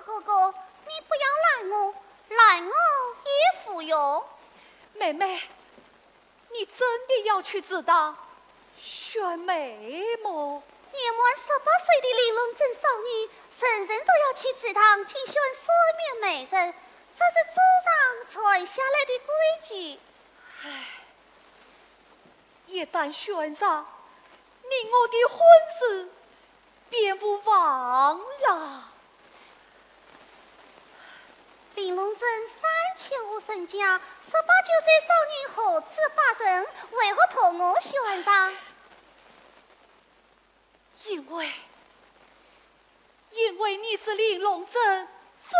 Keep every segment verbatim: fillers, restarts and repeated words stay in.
哥哥，你不要拦我，拦我也无用。妹妹，你真的要去祠堂选媒么？年满十八岁的玲珑镇少女，人人都要去祠堂去选算命媒人，这是祖上传下来的规矩。唉，一旦选上，你我的婚事便无望了。玲珑镇三千户人家，十八九岁少女何止八成，为何同我选上？因为，因为你是玲珑镇最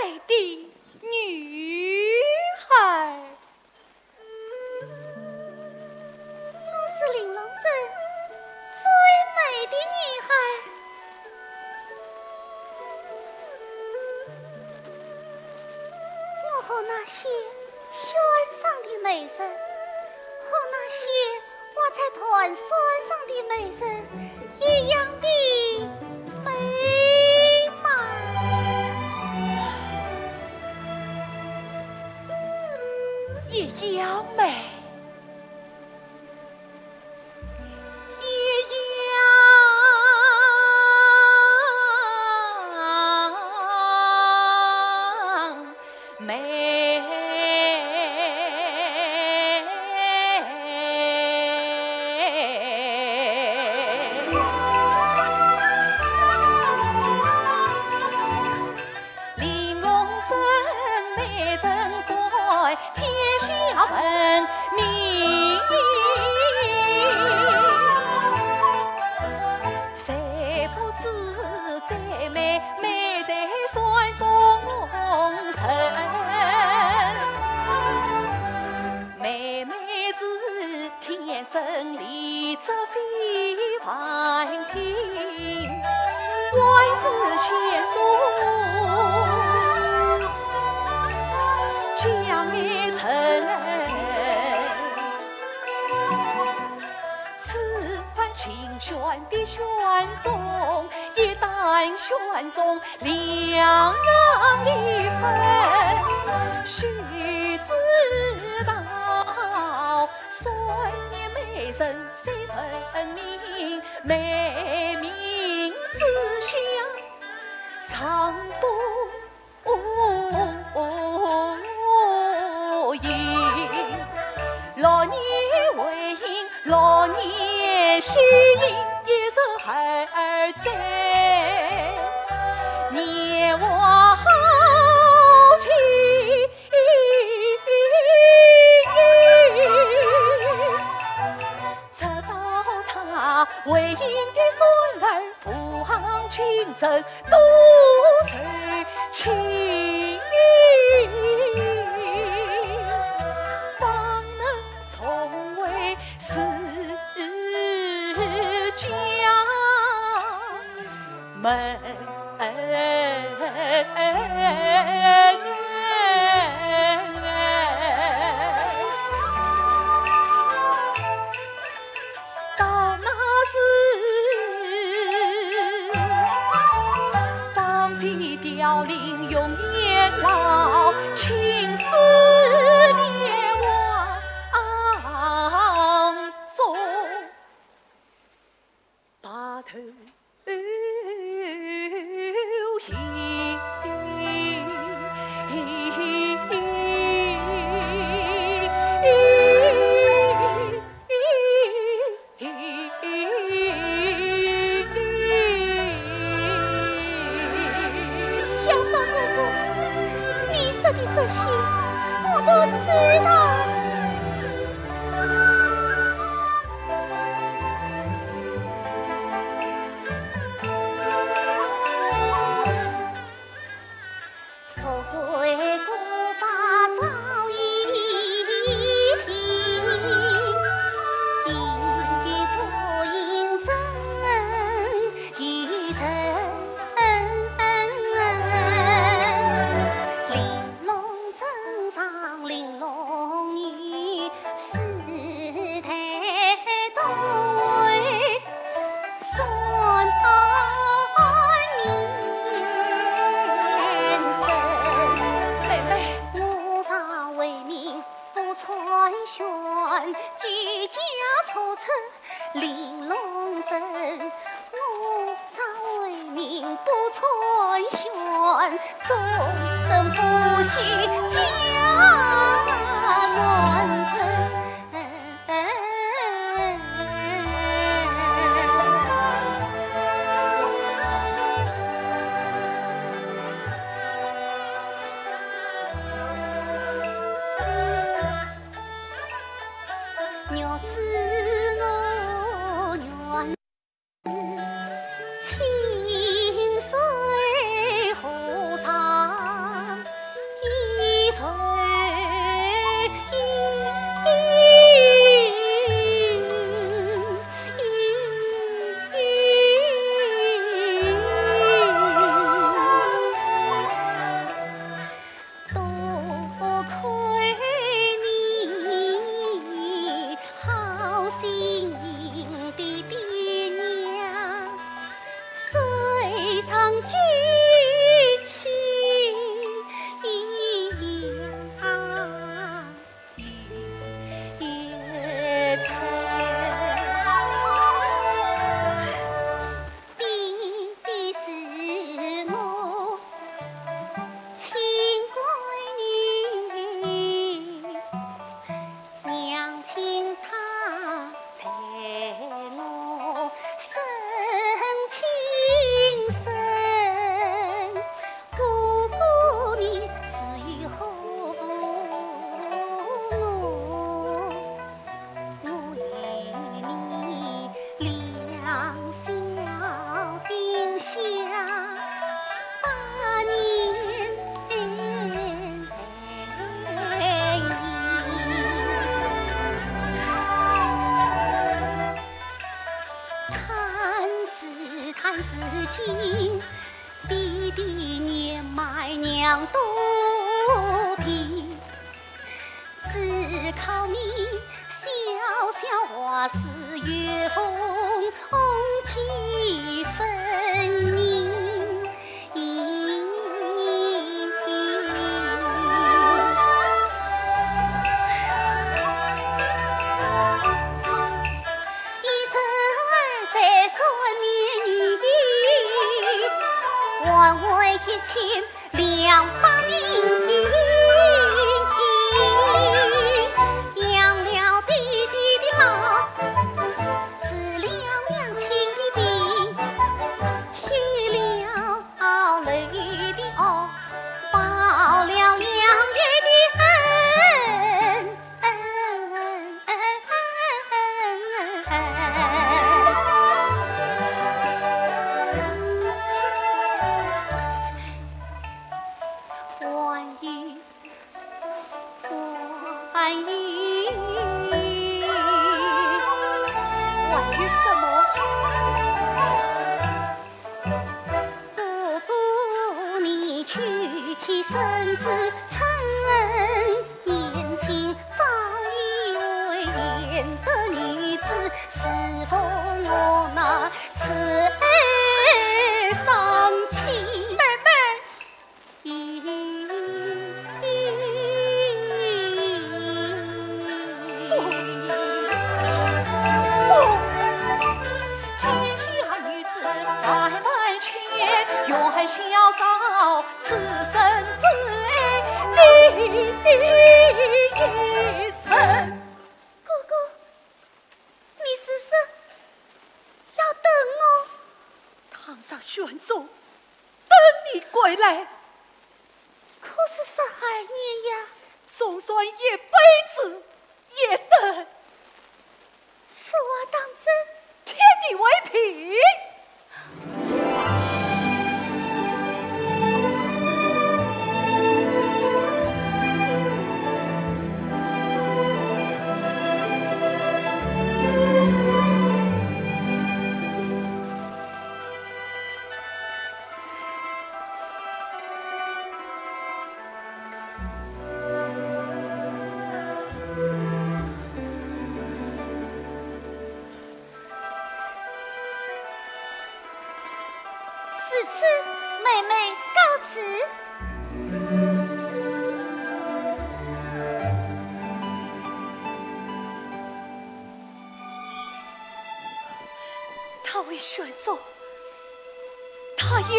美的女孩。 我是玲珑镇最美的女孩。我和那些选上的媒人，和那些我在团扇上的媒人， 一样的美吗？一样美，一样美。 玲珑镇美人在，天下闻名。谁不知这美美在山中人？ 妹妹是天生丽质非凡品，还是贤淑将美成。此番竞选必选中，一旦选中 两样一分，须知道，算命媒人谁分明，美名之下，藏不隐。六年为 六年心意一直还在，年华好去。直到他为应的孙儿赴杭进城， 多受欺凌，方能重回自家门。到那时，芳菲凋零容颜老，青丝年华中，白头鬓。 小赵哥哥，你说的这些，我都知道。 玲珑镇上玲珑寒暄，终身不许嫁男人。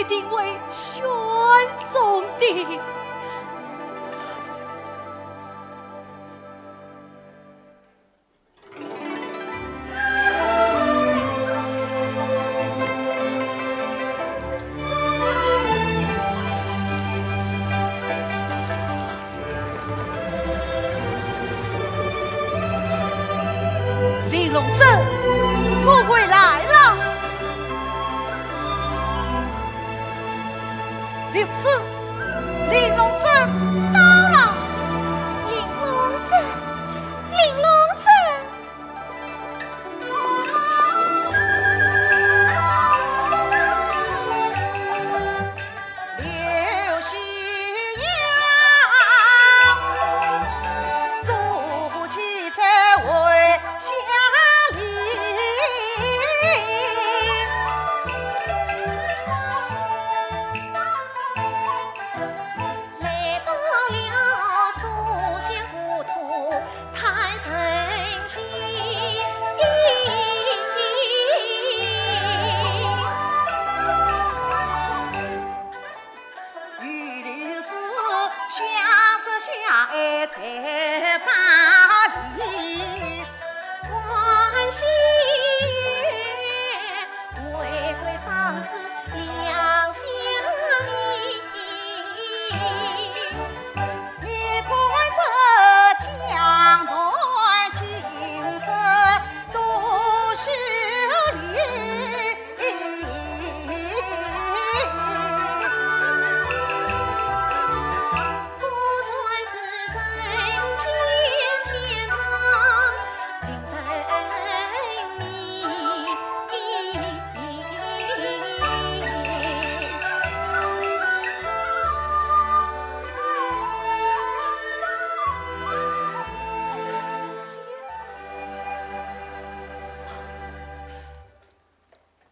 定会选中的。 玲珑姊，我回来了。刘氏，玲珑姊到了。玲珑姊，玲珑姊。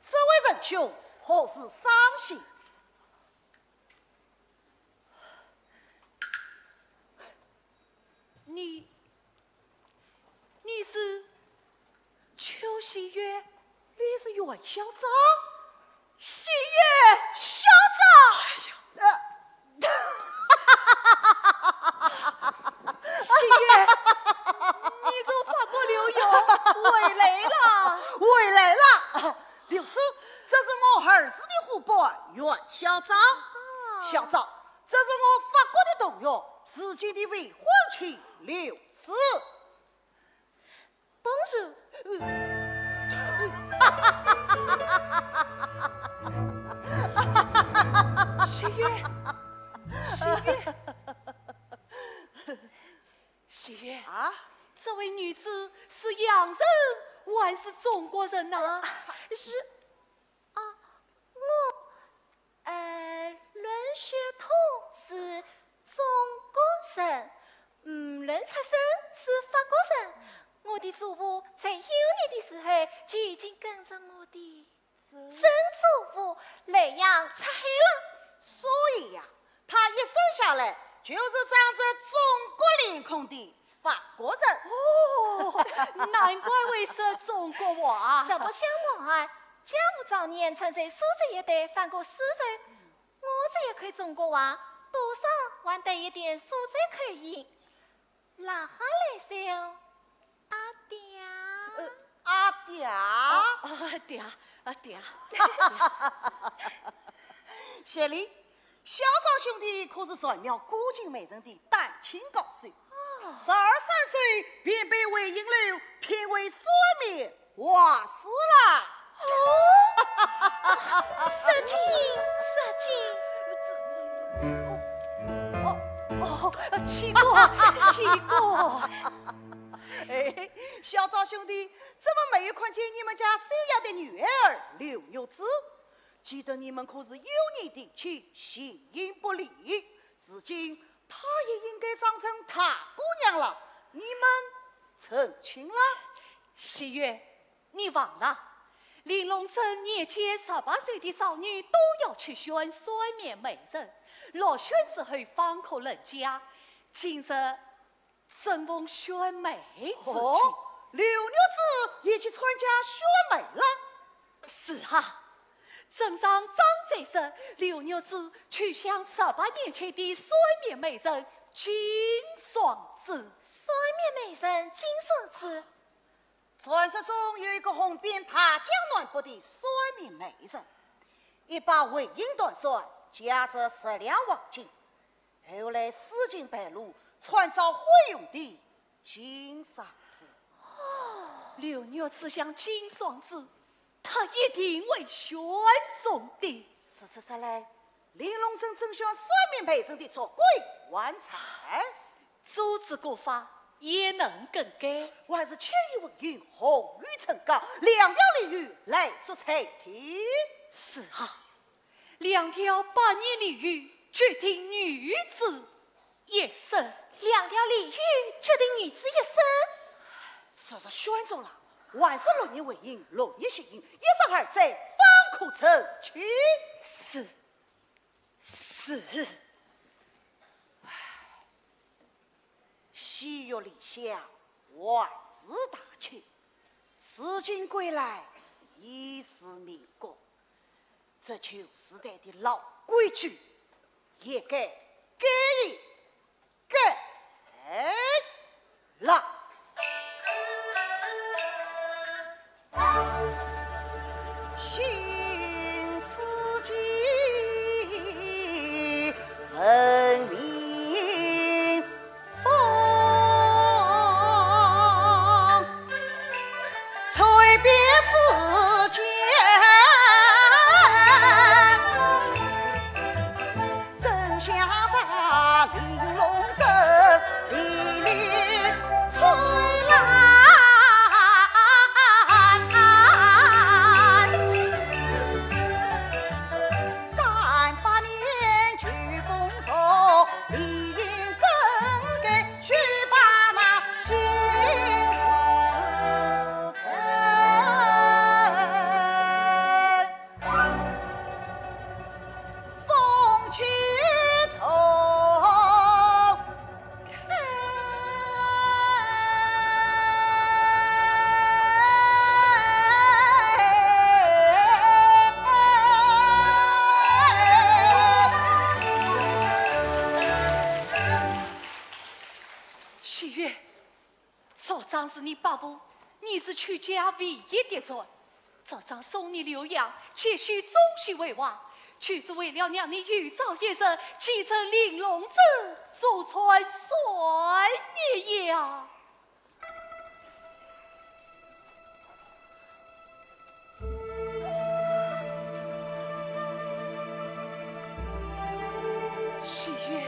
这位仁兄何事伤心？ 你，你是邱喜月？你是袁小昭？喜月，小昭！哎呀，呃，喜月，你从法国留学回来了？回来了。刘氏，这是我儿子的伙伴袁小昭。小昭， 这是我法国的同学，如今的未婚妻刘氏。Bonjour。喜月，喜月，喜月啊，这位女子是洋人还是中国人呐？是啊，我 呃，论血统是中国人，嗯，论出身是法国人。我的祖父在幼年的时候就已经跟着我的曾祖父南洋出海了。所以呀，他一生下来就是长着中国脸孔的法国人。哦，难怪会说中国话。实不相瞒，家父早年曾在苏州一带访过苏州， 我这一口中国话，多少还带一点苏州口音。拉哈来笑，阿爹。呃，阿爹。哦，哦，爹，啊，爹。谢礼，小昭兄弟可是传庙古琴美人的弹琴高手，哦。十二三岁便被魏璎珞聘为三面 画师啦。哦，失敬，失敬。哦，哦，哦，起过，起过。哎，小昭兄弟，怎么没有看见你们家修养的女儿刘玉芝？记得你们可是幼年定亲，形影不离，如今她也应该长成大姑娘了，你们成亲了？喜月， 你忘了，玲珑姊年仅十八岁的少女都要去选三面美人，落选之后方可成家。今日正逢选美之期。哦，刘玉芝也去参加选美了？是啊，镇上张才说，刘玉芝去向十八年前的算命媒人金双子。算命媒人金双子？传说中有一个红遍大江南北的算命媒人，一把围棋断算，价值十两黄金。后来事情败露，惨遭毁容的金双子。哦，刘玉芝想金双子，她一定会选中的。说说说来，玲珑镇真像算命媒人的捉鬼还魂。做仔古法也能更改。我还是牵一尾银红鱼成缸，两条鲤鱼来做彩电。是啊，两条百年鲤鱼决定女子一生。两条鲤鱼决定女子一生。说说选中了，还是六日为阴，六日行刑，一十二载方可成亲。是，是。唉，喜悦离乡，还是大庆，如今归来已是民国。这旧时代的老规矩，也该改一改了。新世纪文明风，吹遍世间。 真想在玲珑镇历历春来。三百年旧风俗，理应更改，须把那新时代 风起走开。喜悦， 这张是你伯父，你是曲家唯一嫡传。这张送你留下，继续忠心为王，就是为了让你有朝一日继承玲珑镇祖传算命呀。 喜悦，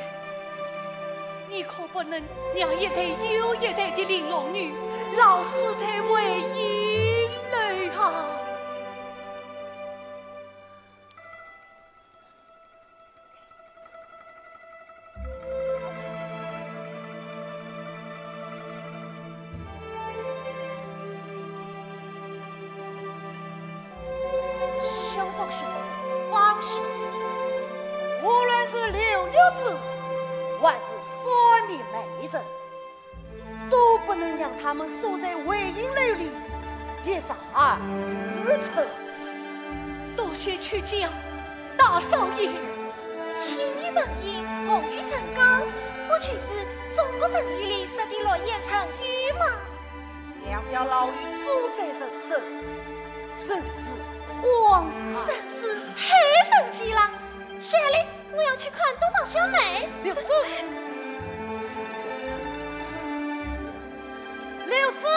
你可不能让一代又一代的玲珑女老死在围棋楼啊！ 小赵兄弟放心，无论是刘六子，还是算命媒人， 都不能让他们锁在围棋楼里一日二春。多谢曲家大少爷。轻于文英，重于成刚，不就是中国成语里说的落叶成雨吗？两条老鱼住在人身，真是荒唐。真是太神奇了。雪莉， 我要去看东方小妹。刘四，刘四。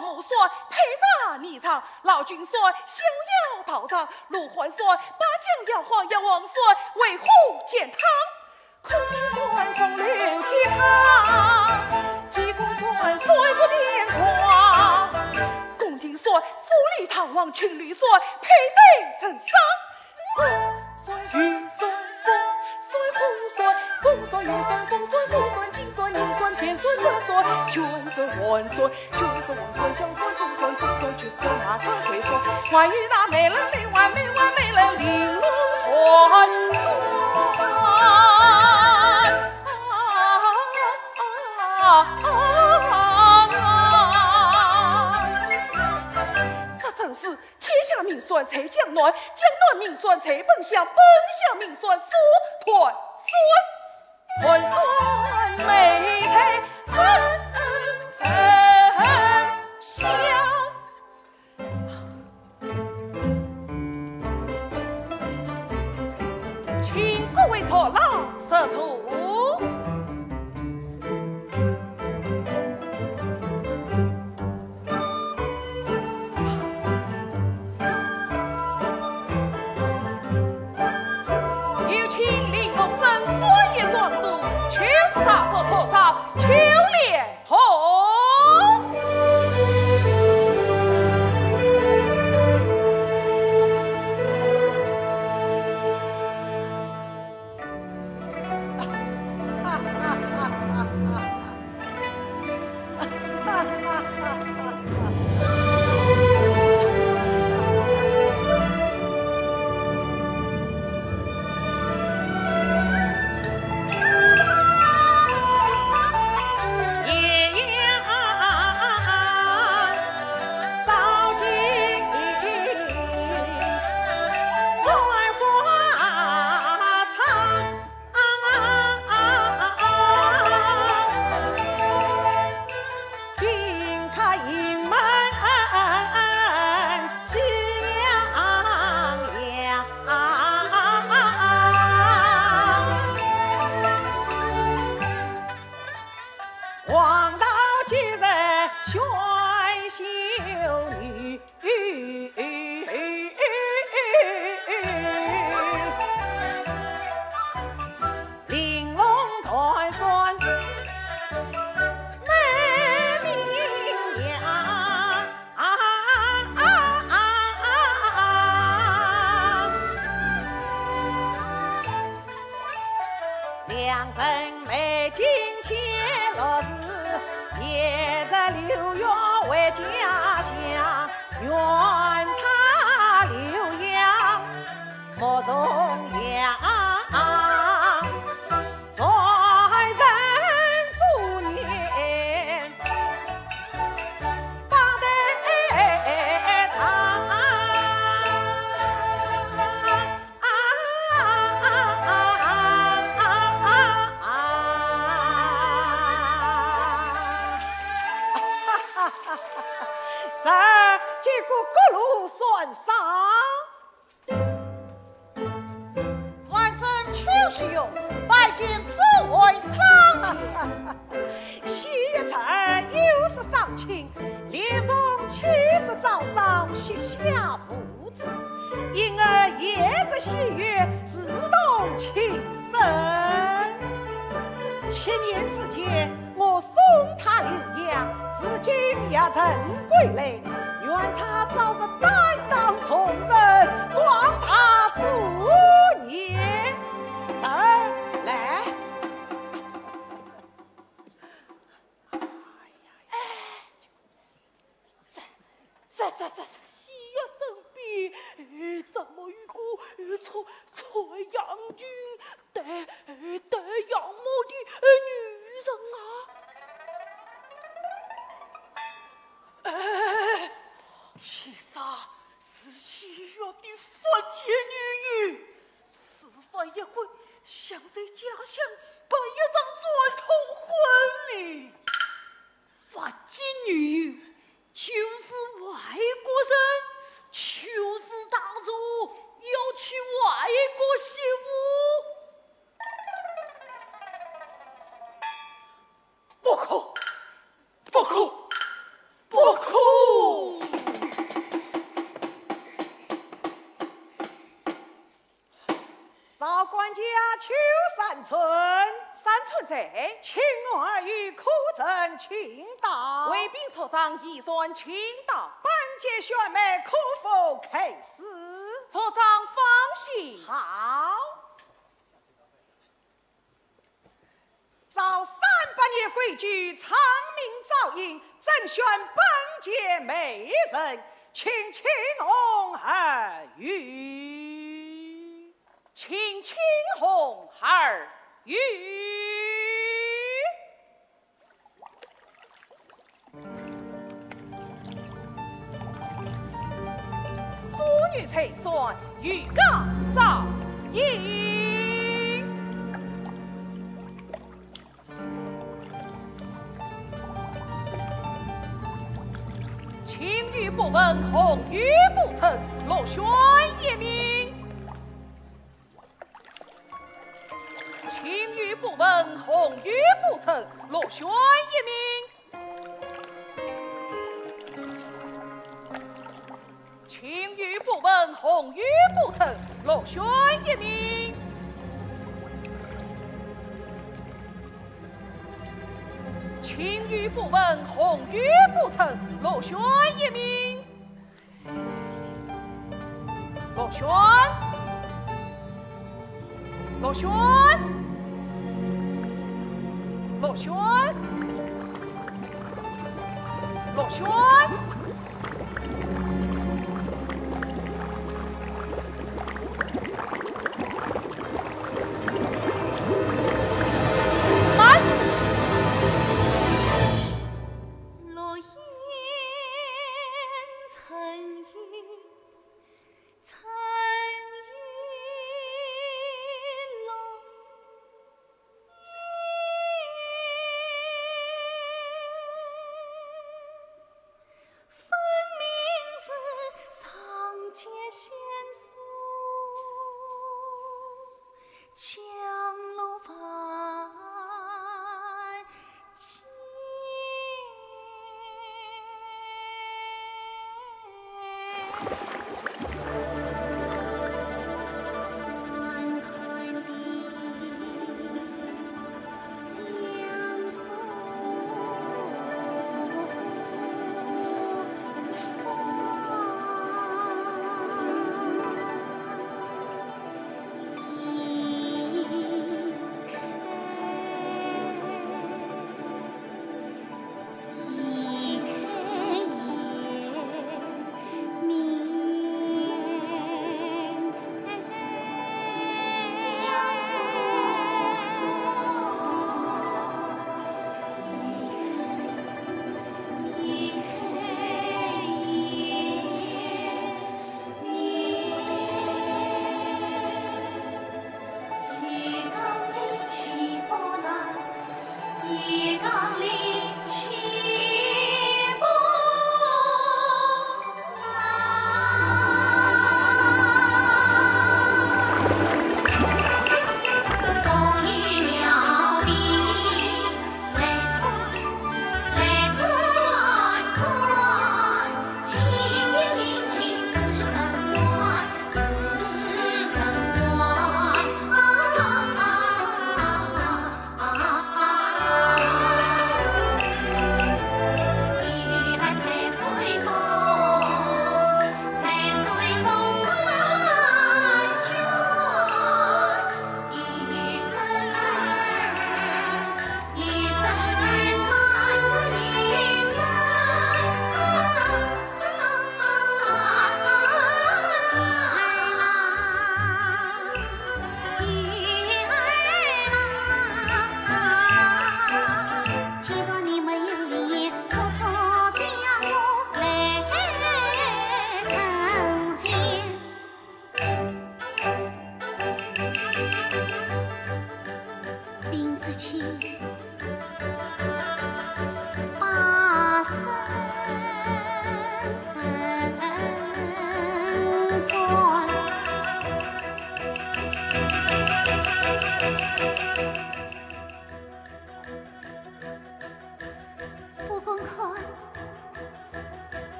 木算，配茶醴汤，老君算，逍遥道长，罗汉算，八将妖皇，妖王算，为虎煎汤。孔明算，风流喼汤，济公算，算破天狂，宫廷算，富丽堂皇，情侣算，配对成双。 算雨算风算火算，鼓算乐算风算鼓算金算银算田算这算穷算完算，穷算完算叫算子算子算就算那算会算，还有那美轮美奂美奂美轮玲珑团算。这真是 天下名算在江南，江南名算在本乡，本乡名算苏团算，团算美在曾乡。请各位坐牢入座。 有请令狐镇、三爷庄主、邱氏大族族长邱连红。这结果各路算上。 晚生邱世勇拜见诸位上卿。喜悦侄儿有失双亲，连同邱氏招商膝下无子，因而夜之喜悦如同亲生。七年之前， 我送他留洋，如今也曾归来，愿他早日担当重任，广大祖业。臣来。哎，这，这，这，这，这，喜悦身边，呃，怎么有个，呃，穿，穿洋裙 戴，戴洋帽的，呃，女人啊。哎，天杀，是喜悦的福建女婿。此番一归，想在家乡办一场传统婚礼。福建女婿， 就是外国人，邱氏大族要娶外国媳妇。不可，不可，不可！少管家，求三寸。三寸在。请我儿与可曾请到？卫兵、车仗已然请到。本节选美可否开始？车仗放心。好。照三百年规矩，唱名照应，甄选本节美人，请青红二鱼。 请青红二鱼。淑女才选，欲告照应。 青鱼不问，红鱼不称，落选一名。青鱼不问，红鱼不称，落选一名。 青鱼不问，红鱼不称，落选一名。青鱼不问，红鱼不称，落选一名。落选。 落选，落选，落选。慢。落雁成语。 春雨落雁，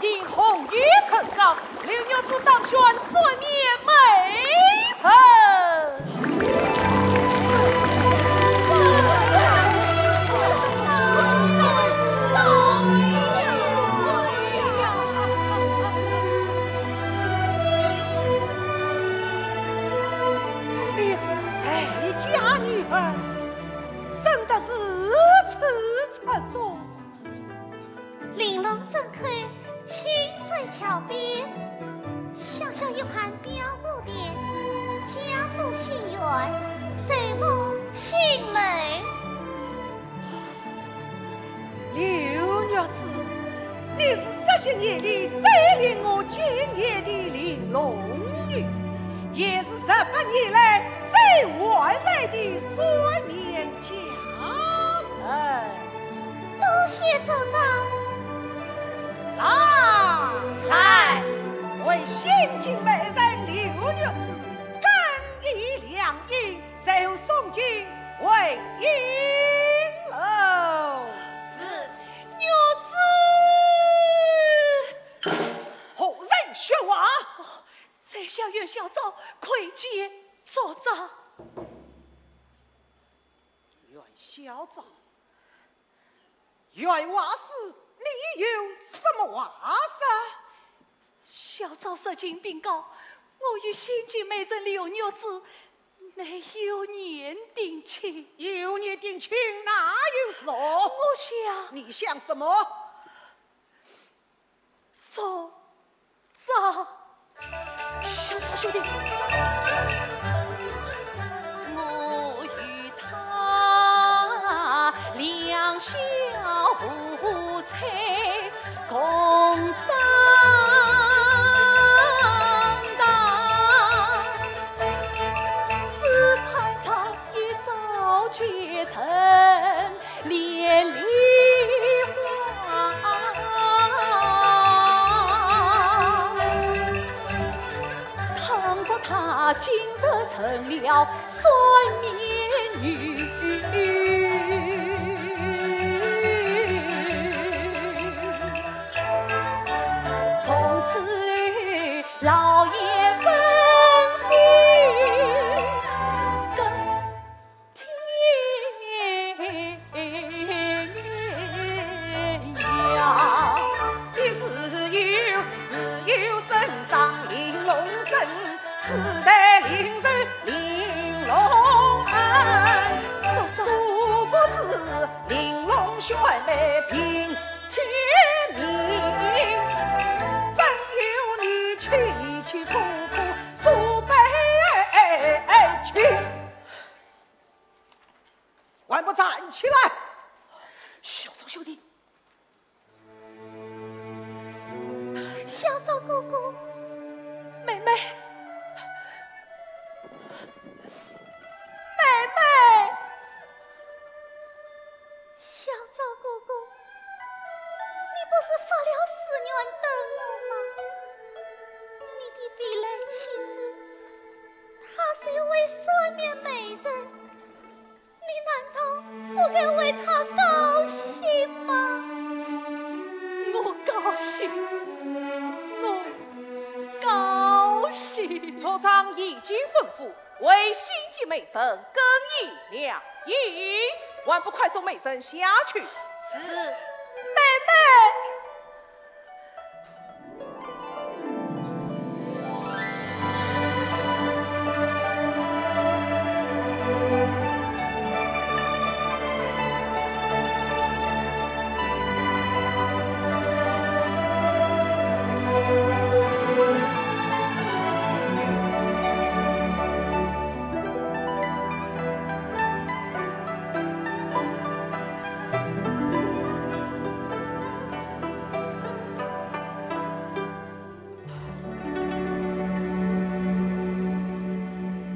应红雨成高，刘玉芝当选算命媒人。你是谁家女儿，生得如此出众？玲珑正口，清水桥边，乡下有爿表布店，家父姓袁，随母姓刘。 刘玉芝，你是这些年里最令我惊艳的玲珑女，也是这百年来最完美的算命佳人。多谢族长。来，为新晋媒人刘玉芝更衣饯衣， 随后送进回营楼。是。玉芝！何人说话？在下袁小昭，叩见族长。袁小昭， 袁华是，你有什么话说？小昭受尽禀告，我与新晋媒人刘玉芝乃幼年定亲。幼年定亲哪有错？我想……你想什么？ 族长。小昭兄弟，我与他两小无猜，共长大，只盼早 一朝结成连理花。倘若她今日成了算命女，从此老雁分飞各 天涯。一时有，时有生长玲珑针，时待灵寿玲珑恩。殊不知玲珑选美凭天命，怎有你凄凄苦苦数百秋。 还不站起来！小昭兄弟，小昭哥哥，妹妹，妹妹，小昭哥哥，你不是发了誓愿等我吗？你的未来妻子，她是一位算命媒人， 你难道不该为她高兴吗？我高兴，我高兴。族长已经吩咐，为新进媒人更衣饯衣，还不快送媒人下去？是。妹妹。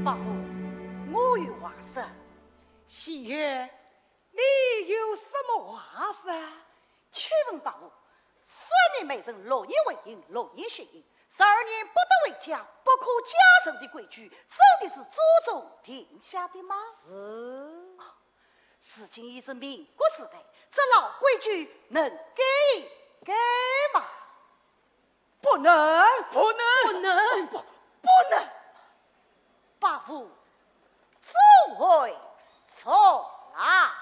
伯父，我有话说。喜月，你有什么话说？请问伯父，算命媒人六年为阴，六年行阴，十二年不得回家，不可嫁人的规矩，真的是祖宗定下的吗？是。 如今已是民国时代，这老规矩能改一改吗？能？不能。不能。不，不能。伯父，作何错啦？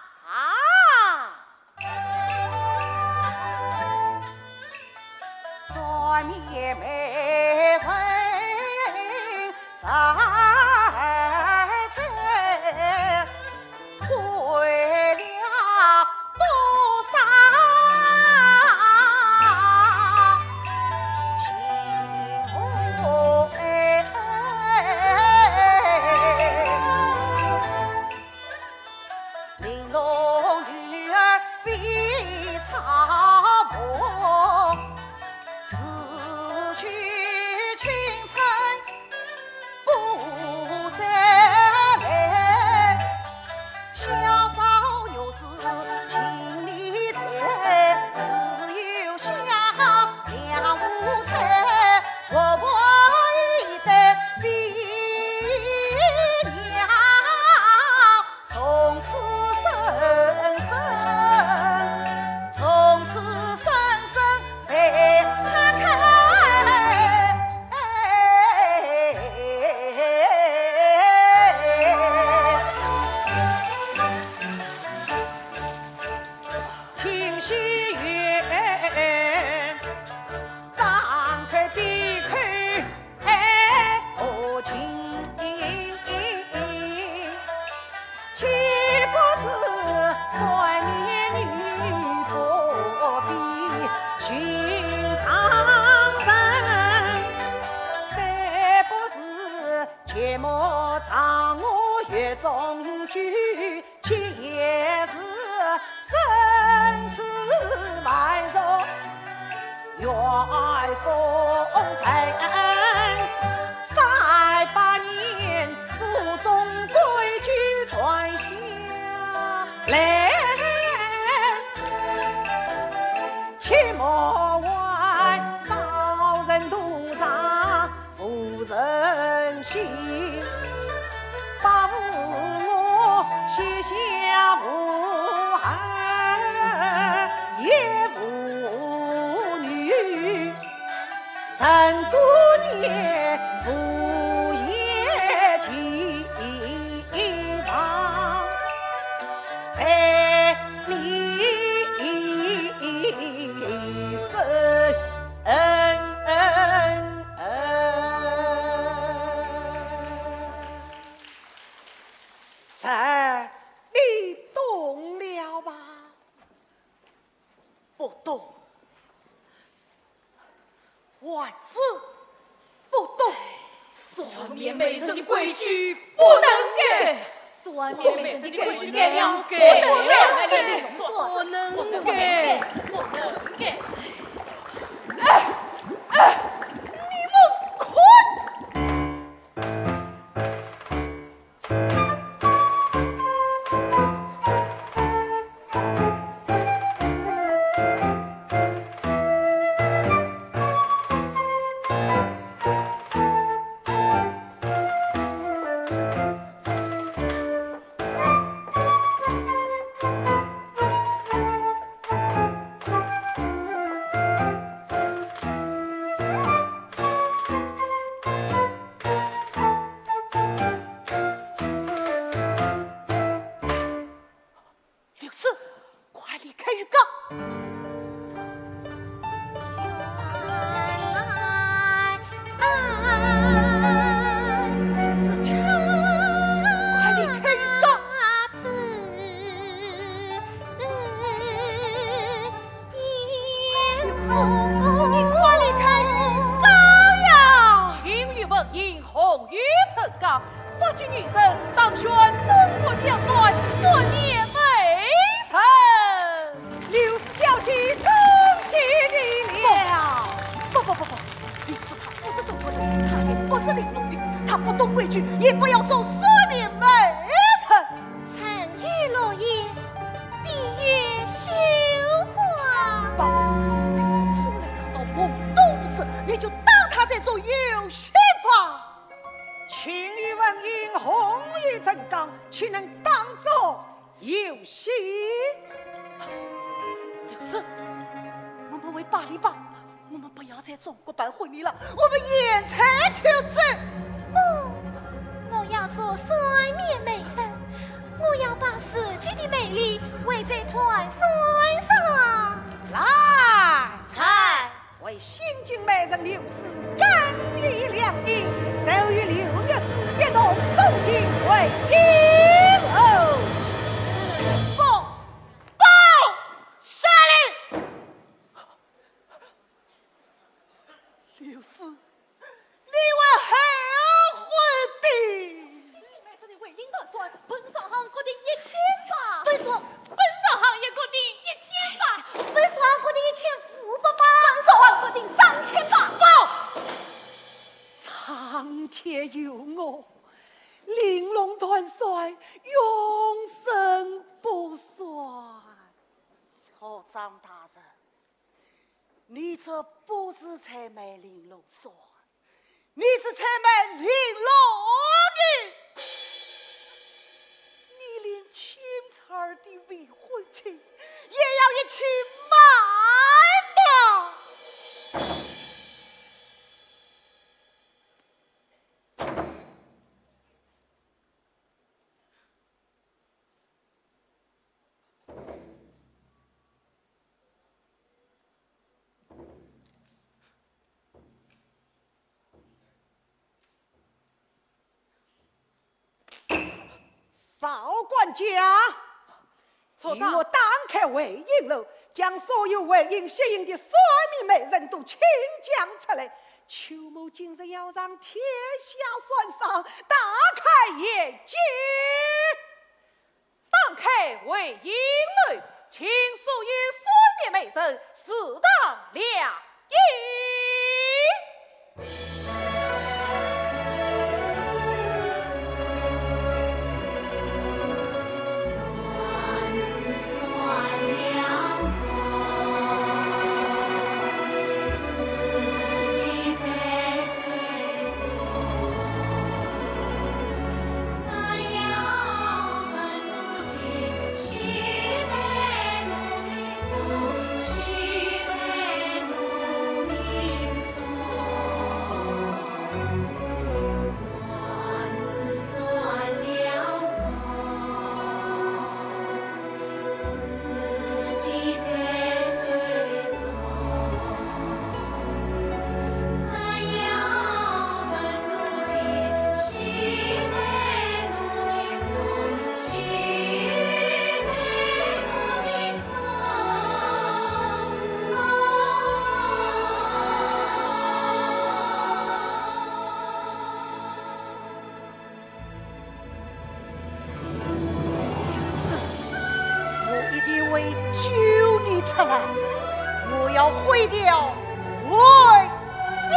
中国版婚姻了，我们现在就走。不，我要做双面美人，我要把自己的美丽围在团扇上。来，采，为新晋美人刘氏更衣遶衣，就与刘玉芝一同送进回营楼。不，不，下令！ 刘氏，你会后悔的。新晋美人的回营团扇，本商行各定一千把。本商，本商行也各定一千把。本商行各定一千五百把。本商行各定三千把。不，苍天有眼，玲珑团扇永生不衰。曹彰大人， 你这不是采买玲珑扇，你是采买玲珑女。你连青菜儿的未婚妻也要一起卖吗？ 少管家，曹彰。与我打开回营楼，将所有回营吸引的双面美人都请将出来。邱某今日要让天下算上，大开眼界。 打开回营楼，请所有双面美人自当亮眼。是，我一定会救你出来，我要毁掉回营楼。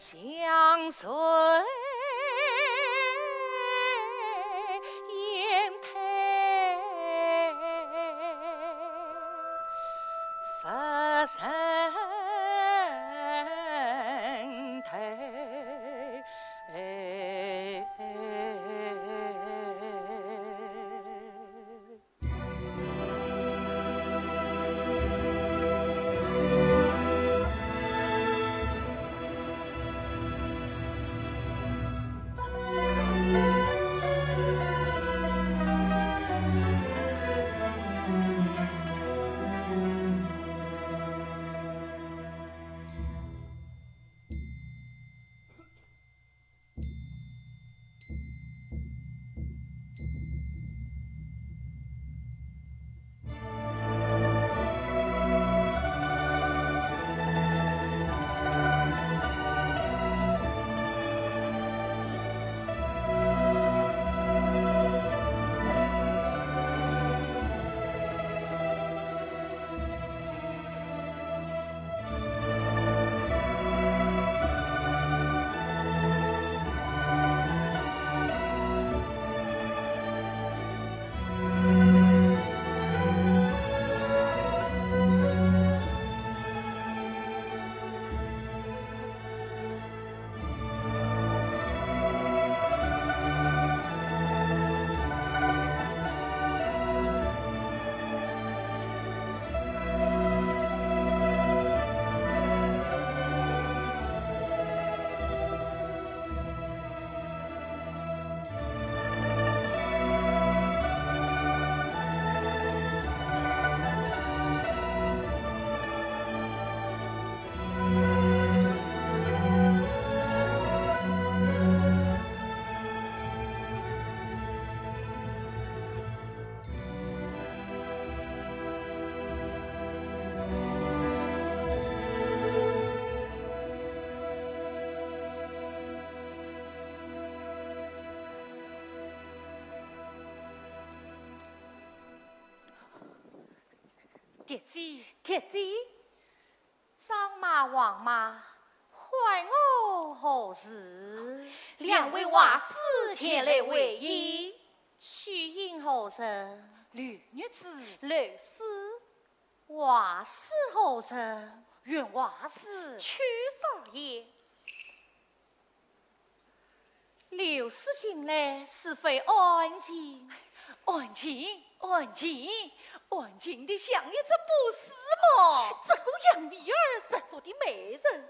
相随雁退佛身头。蝶姐，蝶姐，张妈、王妈唤我何事？两位画师前来会议。 取经何人？刘玉芝。刘氏。画师何人？原画师。邱少爷。刘氏近来是否安静？安静，安静，安静得像一只博士么？这个杨丽儿十足的美人，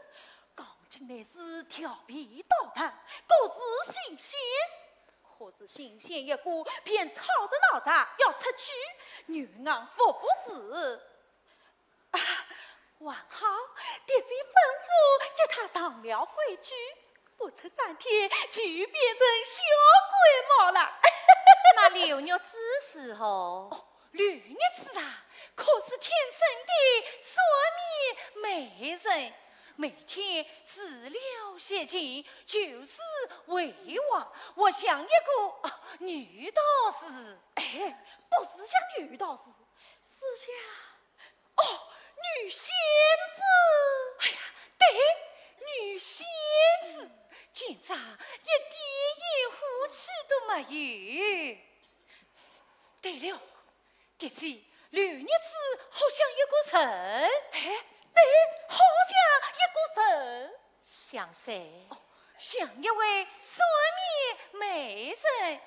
刚进来时调皮捣蛋，各自新鲜。 可是新鲜一过，便吵着闹着要出去，女郎服不住。啊，还好，蝶姐吩咐，叫她上了规矩，不出三天就变成小鬼么了。那刘玉芝如何？哦，刘玉芝啊，可是天生的双面美人，每天除了学琴，就是会画，活像一个，啊，女道士。哎，不是像女道士，是像，哦，女仙子。哎呀，对，女仙子，今朝一点烟火气都没有。对了， 蝶姐，刘玉芝好像一个人。哎，对，好像一个人。像谁？哦，像一位双面美人。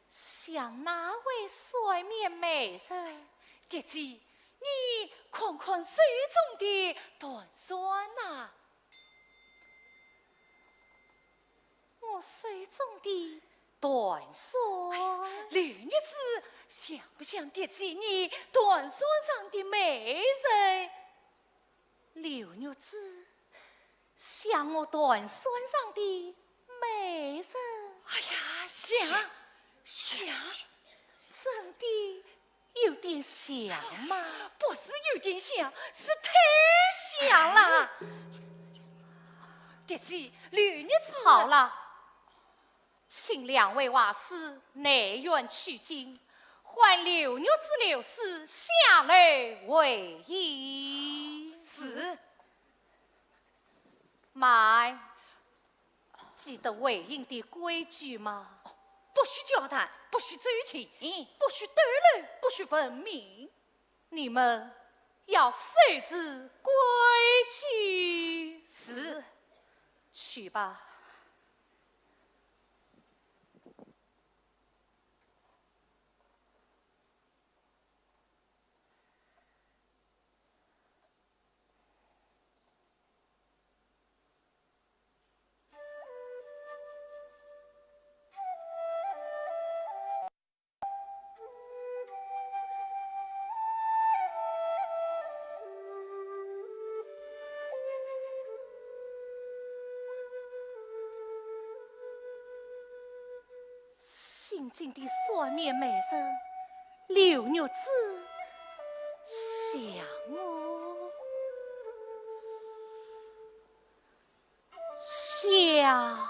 像哪位双面美人？蝶姐，你看看手中的缎扇呐。 我手中的缎扇。哎，刘玉芝，像不像蝶姐你缎扇上的美人？刘玉芝，像我缎扇上的美人？哎呀，像，像。真的 有点像嘛。不是有点像，是太像了。蝶姐，刘玉芝。好了，请两位画师内院取经，唤刘玉芝刘氏下楼会议。是。 慢，记得回营的规矩吗？不许交谈，不许奏琴，不许斗楼，不许问名。你们要守此规矩。是。去吧。新进的双面媒人刘玉芝，想我，想我。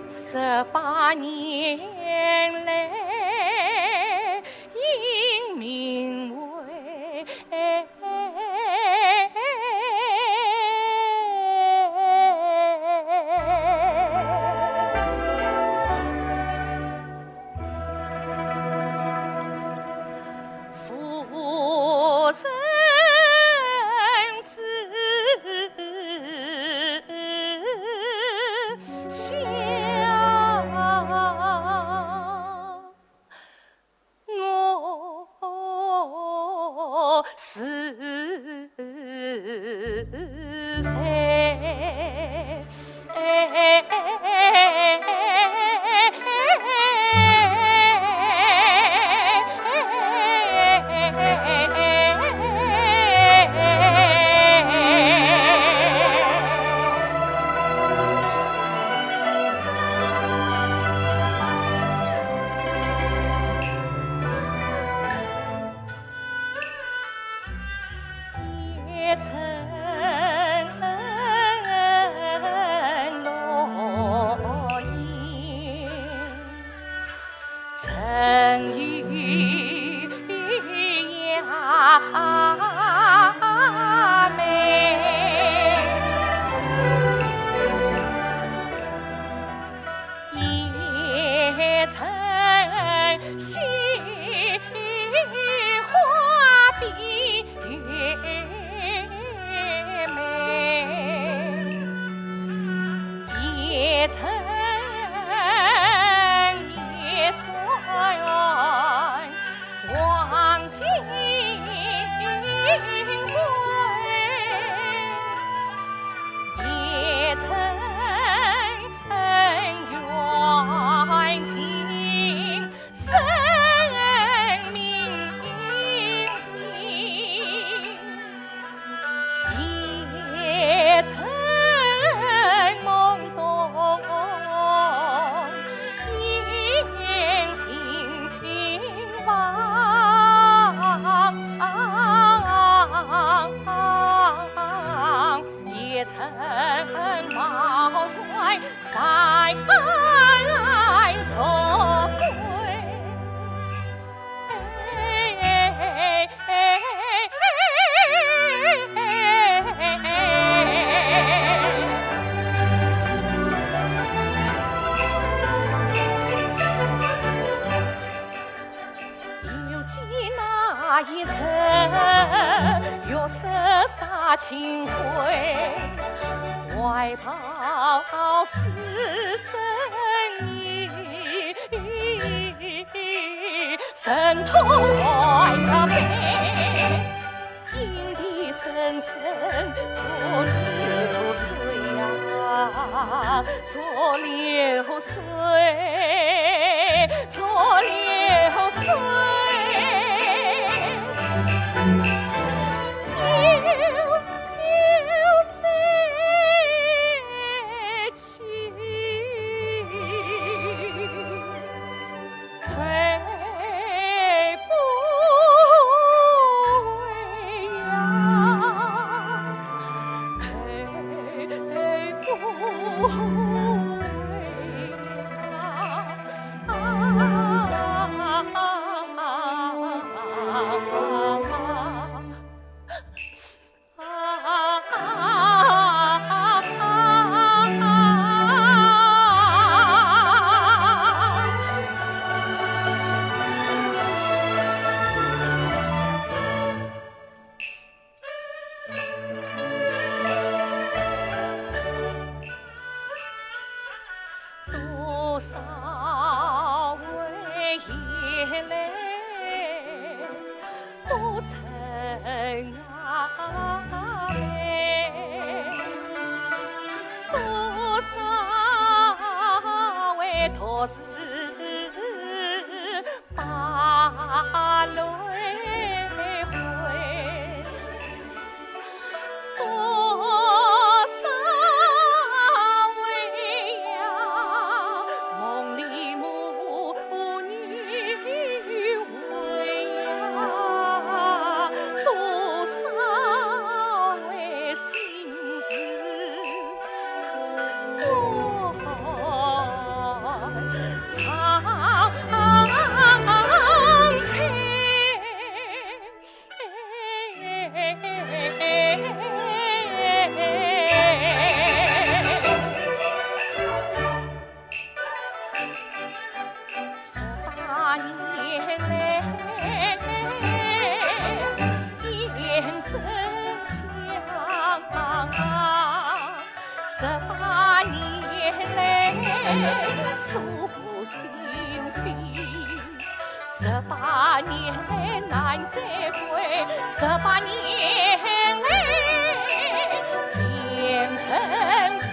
十八年来，因名为 夫人之下，我是谁？一人，玉石纱轻挥，怀抱师生意，神通万丈飞。 引得人生作流水呀，作流水，作流水。悠悠哉去。 退不回呀，退不回呀。多少回眼泪不曾 啊，多少回独自把泪回，多少回呀，梦里梦 回呀，多少回心事不曾唱。 十八年来，胭脂香。十八年来，诉心扉。十八年来难再会，十八年来，前尘飞。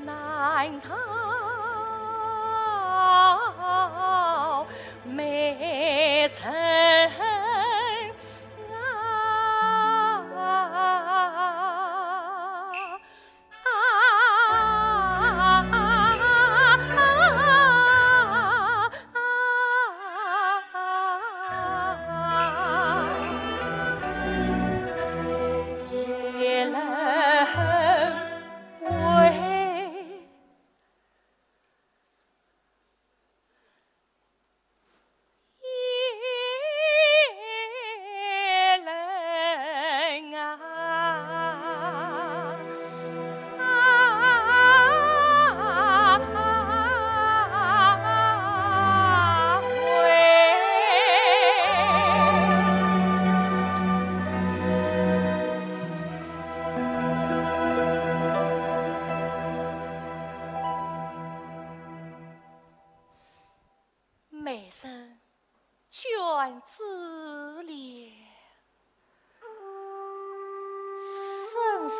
难道美人啊？人卷珠帘，身着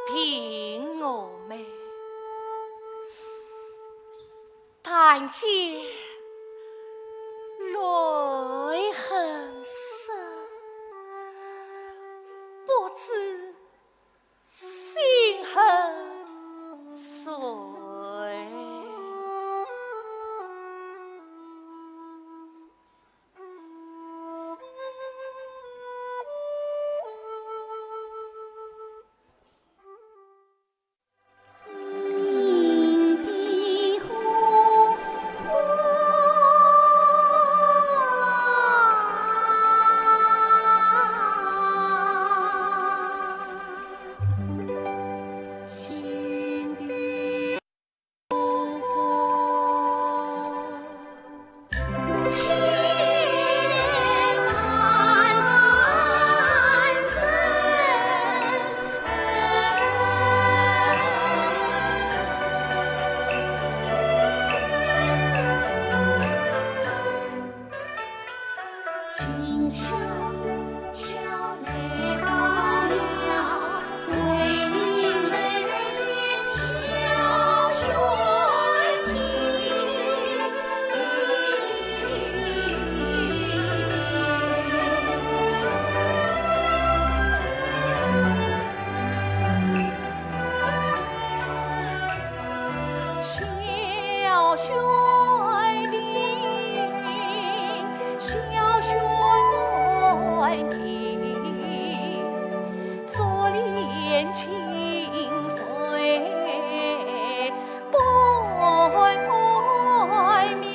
平娥袂，但见泪痕深，不知 心恨谁？小雪定，小雪定，珠帘轻垂半明。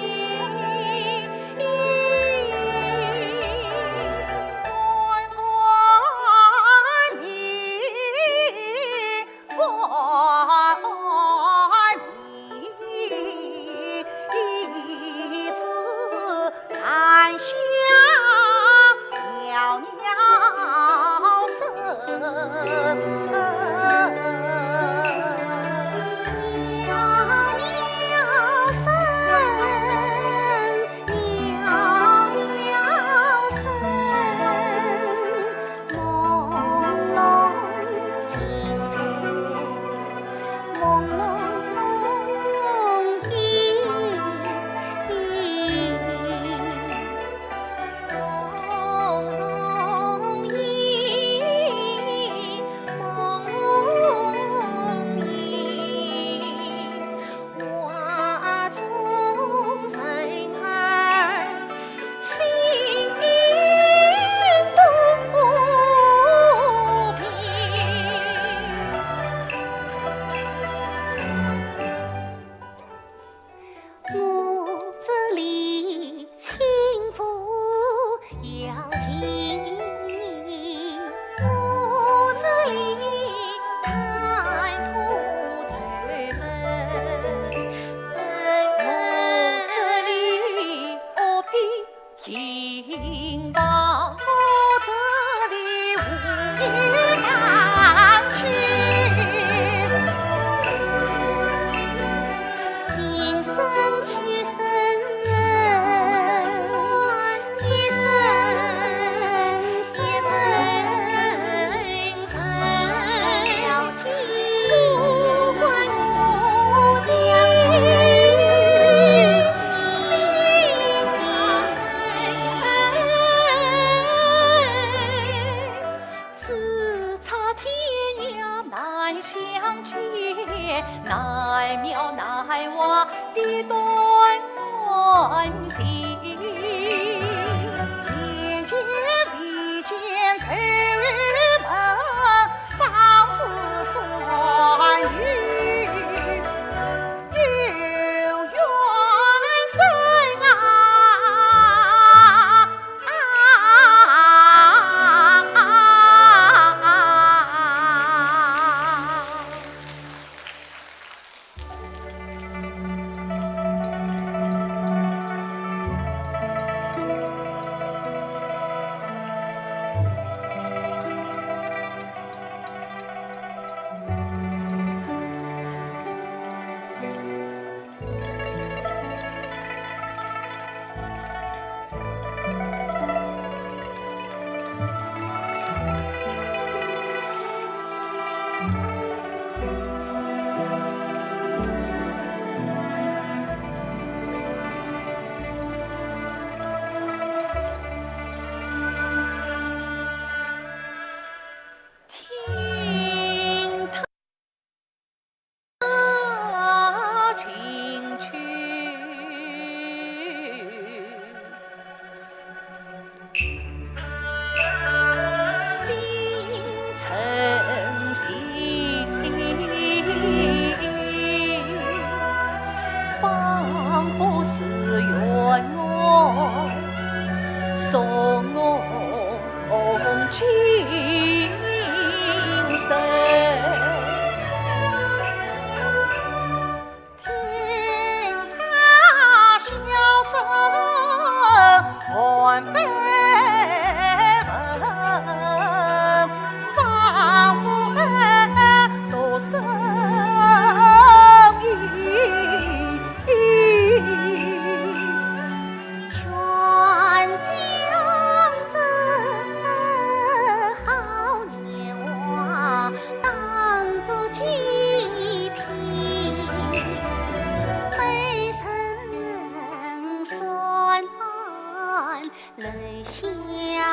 泪眼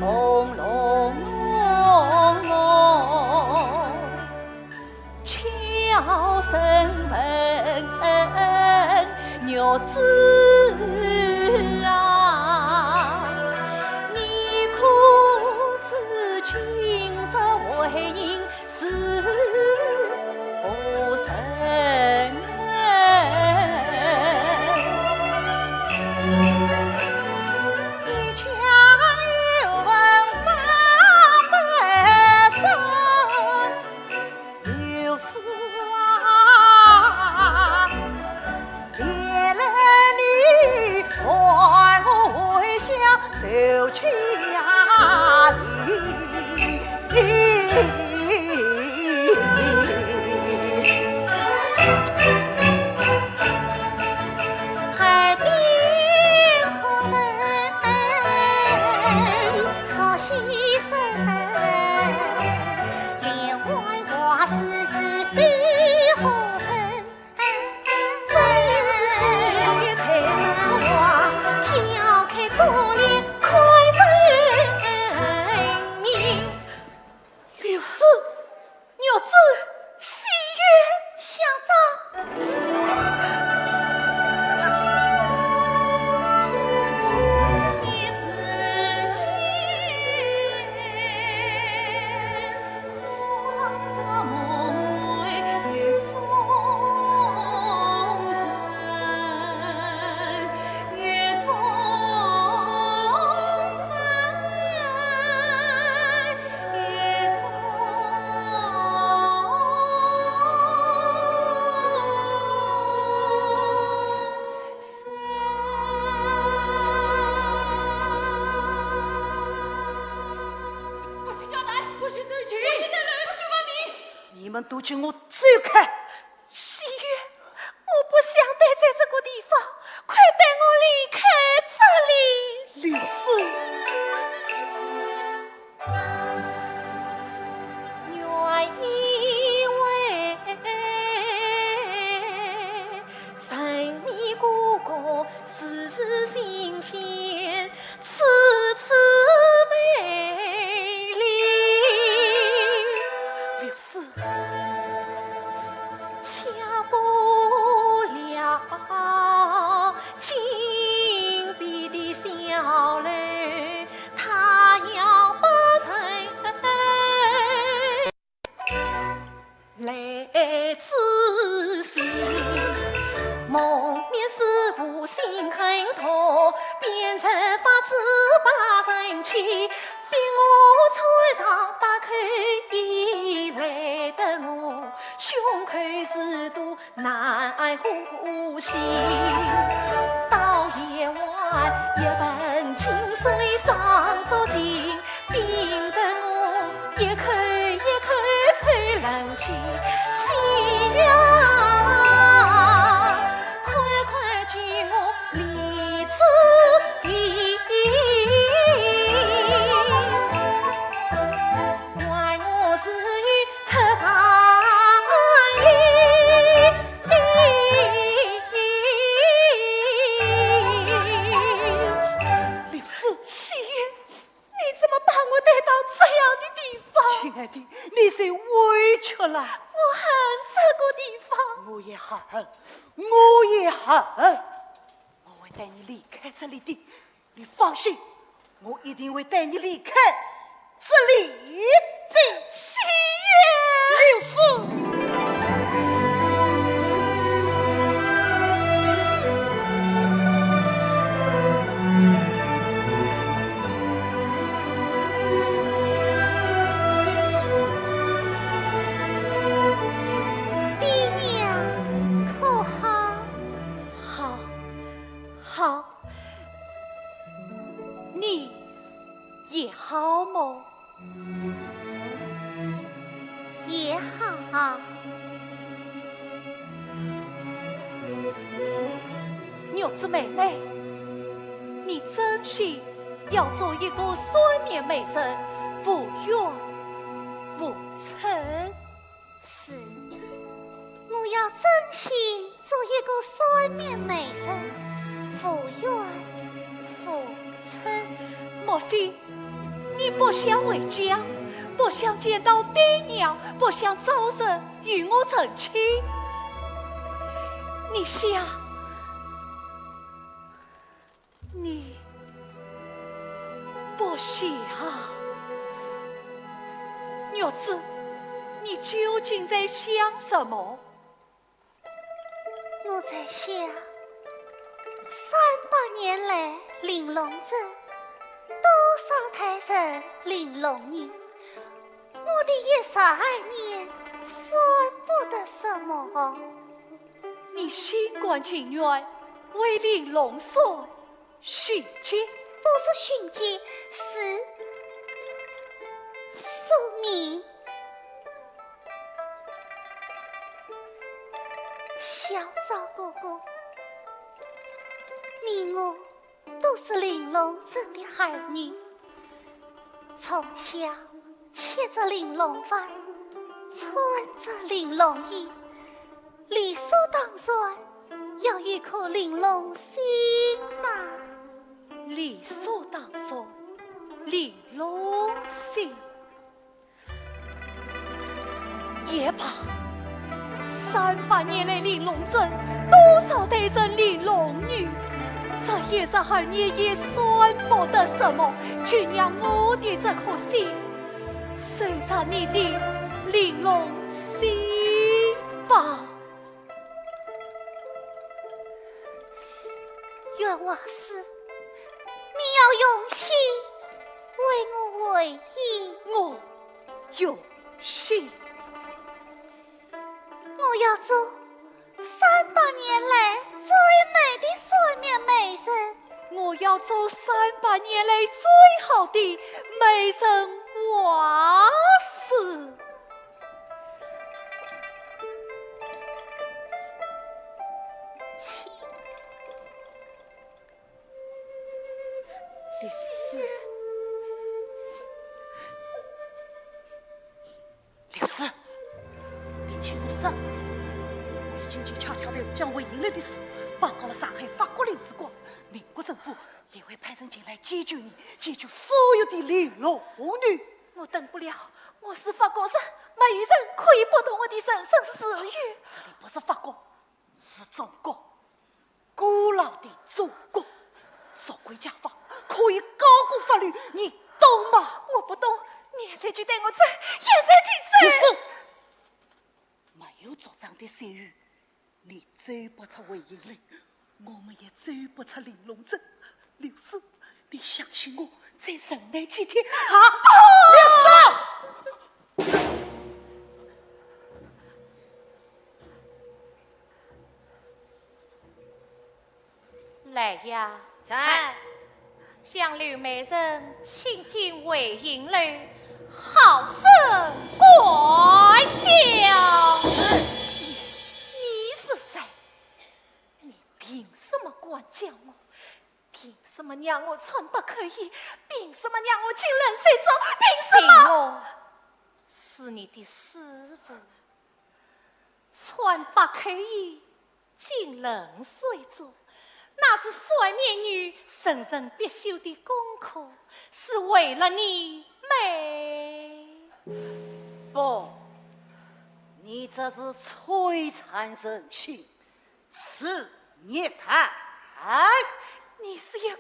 朦胧，悄声问，玉芝啊，你可知今日为人 是何人？你家有文房百生，刘氏啊， 别了你，还我回乡守家里。海边何人？说先生，帘外花丝丝雨后春。 刘氏，玉芝，喜悦，乡长。不许叫来，不许走近，不许带路，不许问明。你们都给我走开！喜悦，我不想待在这个地方，快带我离开这里。刘氏。 原以为人面哥哥，时时新鲜，处处美丽。刘氏。 却不料金边的小楼，她要把人来自信。蒙面师傅心狠毒，变成法子把人欺，逼我穿上八口衣，累得我胸口是毒。 难呼吸。到夜晚一盆清水上足浸，冰得我一口一口抽冷气。喜呀，快快救我离此地。 还我自由脱房衣。刘氏。喜悦，你怎么把我带到这样的地方？亲爱的，你受委屈了。我恨这个地方。我也恨，我也恨。我会带你离开这里的。 你放心，我一定会带你离开这里的。喜悦。刘氏。好么？也好。玉芝妹妹，你真心要做一个算命媒人，无冤无仇？是，我要真心做一个算命媒人，无冤无仇。莫非 你不想回家，不想见到爹娘，不想早日与我成亲？你想，你不想。玉芝，你究竟在想什么？ 我在想，三百年来玲珑镇，多少代人玲珑女，我的一十二年算不得什么。你心甘情愿为玲珑山 殉节？不是殉节，是送命。小昭哥哥，你我都是玲珑镇的儿女，从小吃着玲珑饭，穿着玲珑衣，理所当然要有一颗玲珑心吧。 理所当然，玲珑心。也罢，三百年来玲珑镇多少代人玲珑女，这一十二年也算不得什么，就让我的这颗心，守着你的玲珑心吧。 袁王师，你要用心为我回应。我用心。我要做三百年来最美的算命媒人。我要做三百年来最好的媒人王师。 请。刘氏。刘氏，你听我说，我已经就恰恰头将回音楼的事报告了上海法国领事馆，民国政府也会派人前来解救你，解救所有的玲珑女。我等不了，我是法国人，没有人可以剥夺我的人身自由。这里不是法国，是中国，古老的中国。中国国家法可以高过法律，你懂吗？我不懂，你现在就带我走，现在就走。刘氏，没有族长的授予， 你走不出回音楼，我们也走不出玲珑镇。刘氏，你相信我，再忍耐几天啊！刘氏！来呀，在。 将柳美人请进回音楼，好生管教。你是谁？你凭什么管教我？凭什么让我穿白口衣？凭什么让我进冷水澡？凭什么？凭我是你的师傅。穿白口衣， 进冷水澡，那是算命女人人必修的功课，是为了你美。不，你这是摧残人性，是虐待。你是一个虐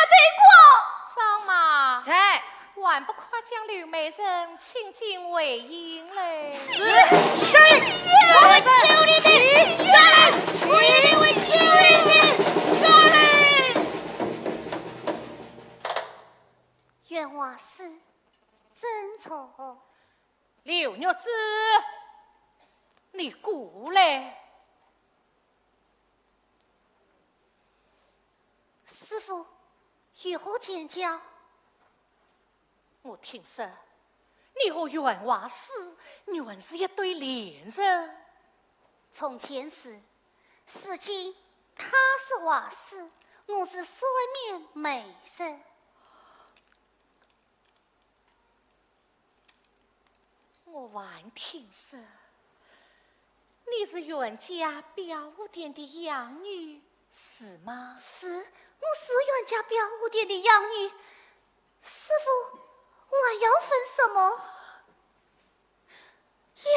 待狂！张妈。在。 还不快将柳美人请进回音楼。是，是，我会救你的，是，我一定会救你的，是。袁王师，遵从。刘玉芝，你过来。 师傅，有何见教？我听说，你和员外师原是一对恋人。从前是，如今他是外师，我是扇面媒人。我还听说，你是袁家表店的养女，是吗？是，我是袁家表店的养女。 师父，还要问什么呀？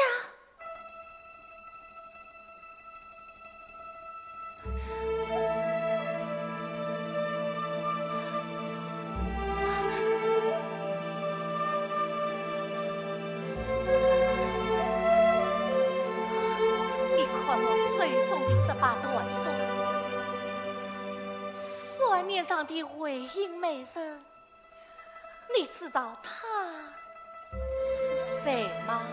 你看我手中的这把断扇，扇面上的回音美人， 你知道她是谁吗？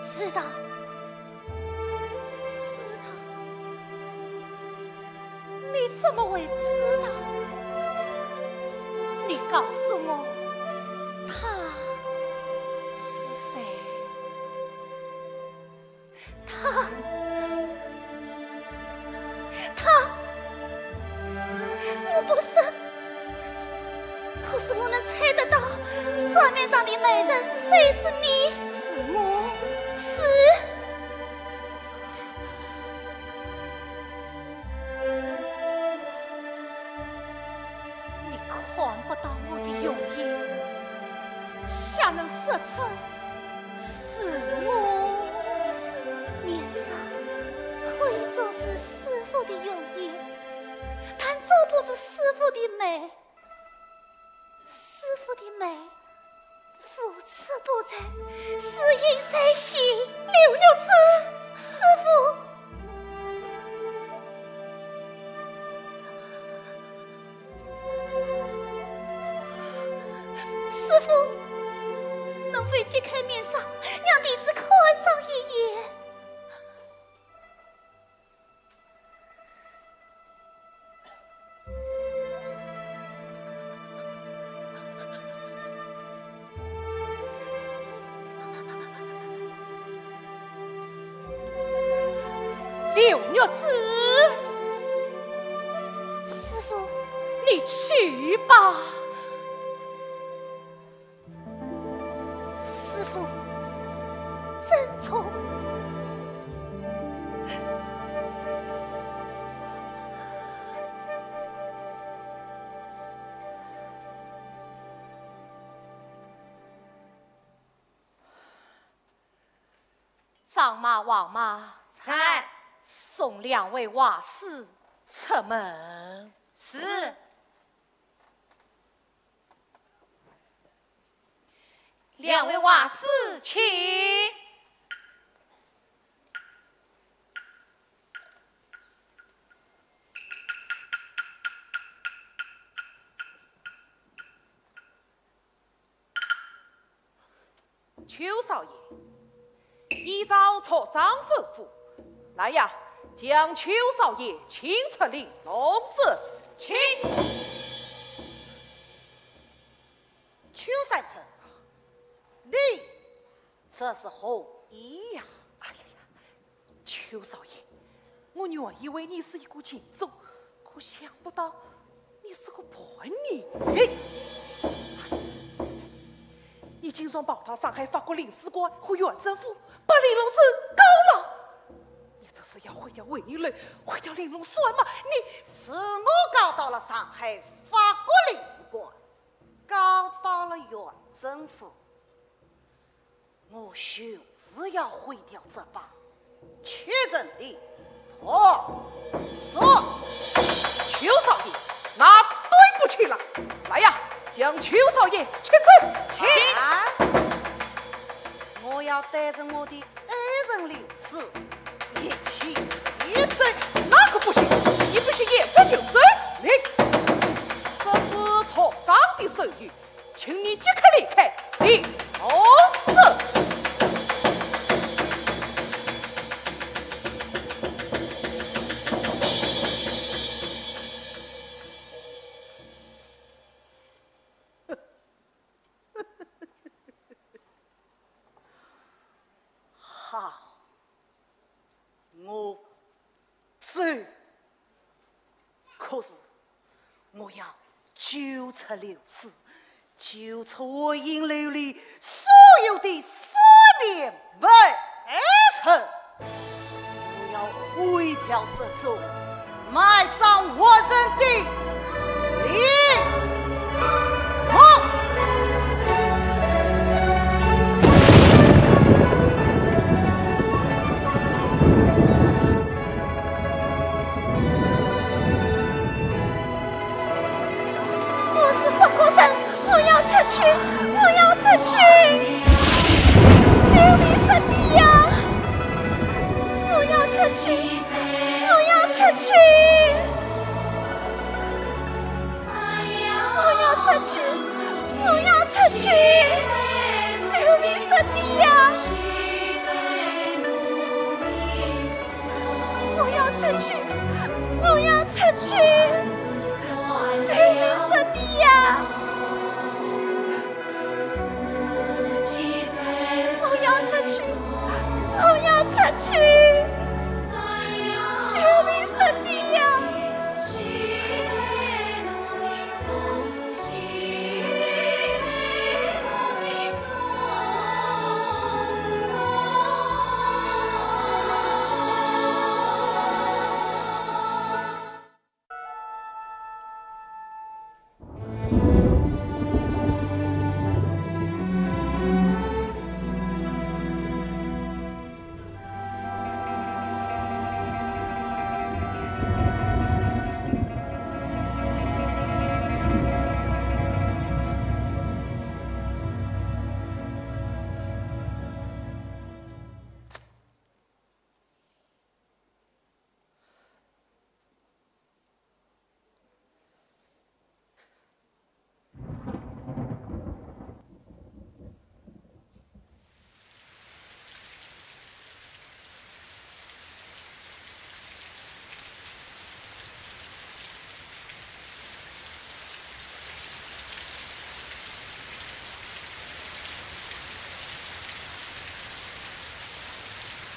知道，知道。你怎么会知道？你告诉我，她是谁？ 她，她，我不说，可是我能猜得到，扇面上的美人就是你。是我？是。你看不到我的容颜，却能说出 是我。面上可以遮住师父的容颜，但遮不住师父的美。师父的美，无处不在，似影随形。柳玉芝，师父。 师父，能否揭开面纱，让弟子看上一眼？ 柳玉芝，师父，你去吧。师父，珍重。 张妈、王妈。在。送两位外师出门。是。两位外师，请。 邱少爷，依照族长吩咐，来呀，将邱少爷请出玲珑镇。请。邱三春，你这是何意呀？哎呀呀， 邱少爷，我原以为你是一个情种，可想不到你是个叛逆。嘿，你竟然跑到上海法国领事馆和袁振甫把玲珑镇告了！你这是要毁掉惠宁楼，毁掉玲珑山吗？你……是我告到了上海法国领事馆，告到了袁振甫。 我就是要毁掉这把屈人的断扇。邱少爷，那对不起了。来呀，将邱少爷请走。请。啊，我要带着我的爱人刘氏一起走。那可不行，你必须现在就走。你，这是族长的授意， 请你即刻离开玲珑镇。我要救出刘氏，救出回音楼里所有的三面门生。我要毁掉这座埋葬活人的陵墓。 我是法国人，我要出去，我要出去！救命啊！我要出去，我要出去！我要出去，我要出去！救命啊！ 我要出去，我要出去！救命啊！我要出去，我要出去！救命啊！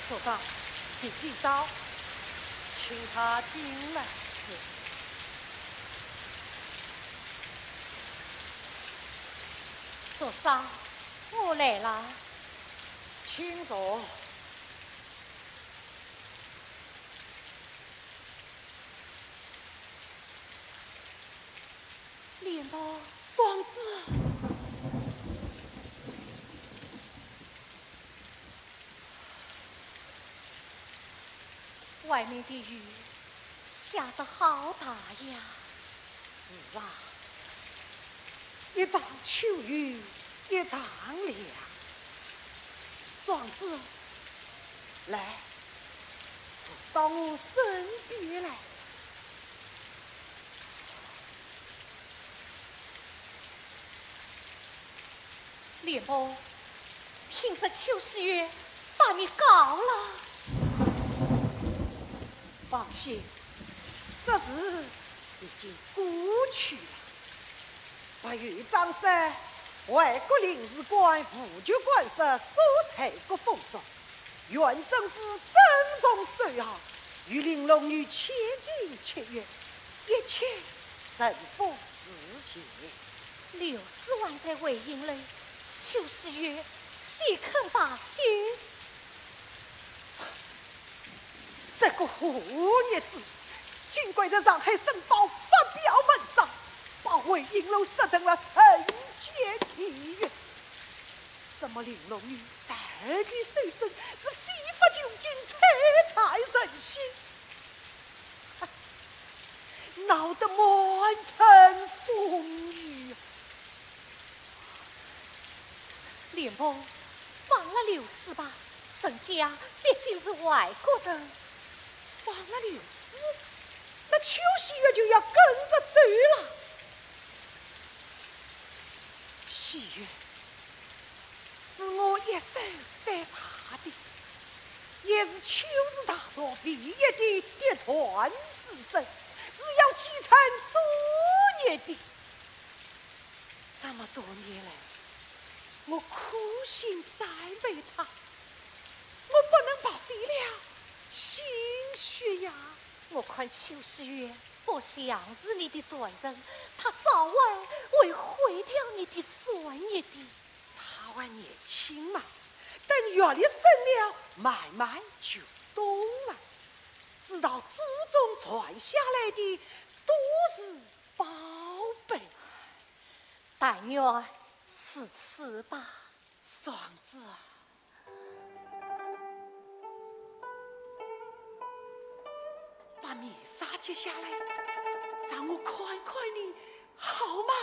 族长，狄进到，请他进来。是。 族长，我来了。请坐。连波。双子。 外面的雨下得好大呀。是啊，一场秋雨一场凉。双子，来，坐到我身边来。 连波，听说邱世元把你告了。放心，这事已经过去了。白玉章说，外国领事馆、吴局官说，苏州国封锁， 原政府正从首尔与玲珑女签订契约，一切顺服事情。刘氏还在回音楼，邱世元岂肯罢休？这个活日子，竟敢在上海申报发表文章，把回音楼说成了人间地狱。 什么玲珑女十二点守贞，是非法拘禁，摧残人心，闹得满城风雨。连波，放了刘氏吧，人家毕竟是外国人。放了刘氏，那邱世元就要跟着走了。世元 是我一手带大的，也是邱氏大族唯一的嫡传子孙，是要继承祖业的。这么多年来，我苦心栽培他，我不能白费了心血呀。我看邱世元不想是你的传人，他早晚会毁掉你的善业的。他还年轻嘛，等阅历深了，慢慢就懂了。知道祖宗传下来的都是宝贝。但愿如此吧。 双子啊，把面纱揭下来，让我看看你，好吗？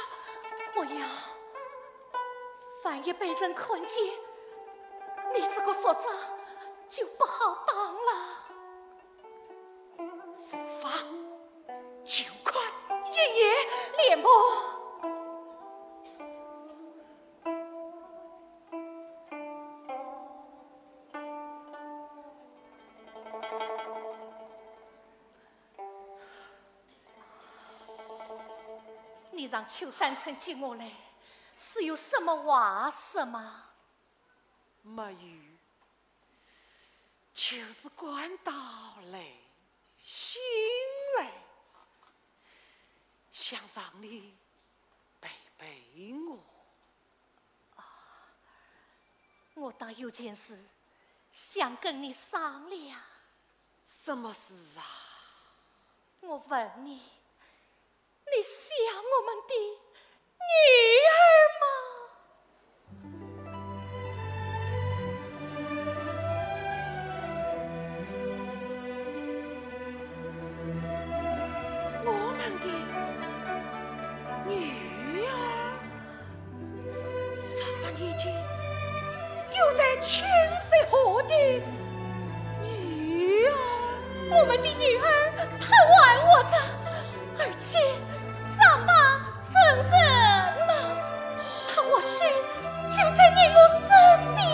不要，万一被人看见，你这个宿招就不好当了。无妨，就看一眼。莲蓬。 你让秋山城接我来，是有什么话说吗？没有，就是感到累心累，想让你陪陪我。 我倒有件事想跟你商量。什么事啊？我问你，你想我们的女儿吗？ 我们的女儿，什么年纪丢在青石河的女儿？我们的女儿，她还活着，而且长大成人了，她或许就在你我身边。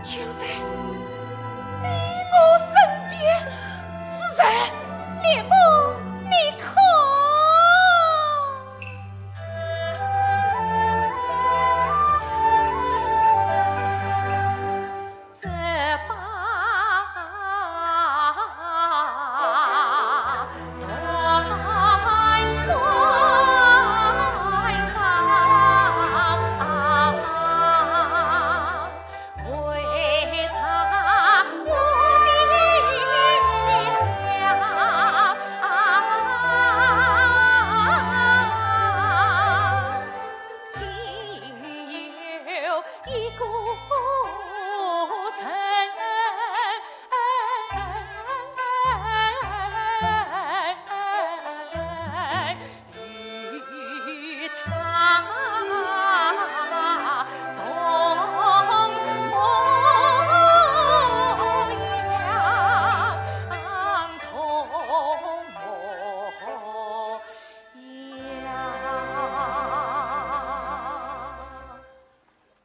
就在你我身边，是谁？莲蓬，你看。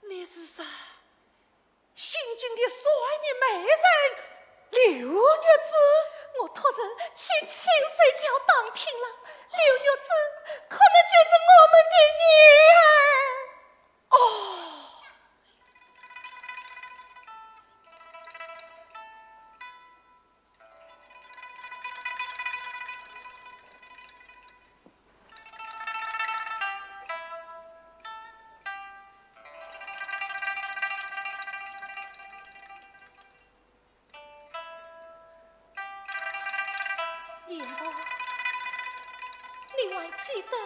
你是说， 新进的算命媒人刘玉芝？我托人去清水桥打听了，刘玉芝可能就是我们的女儿。哦。 莲蓬，你还记得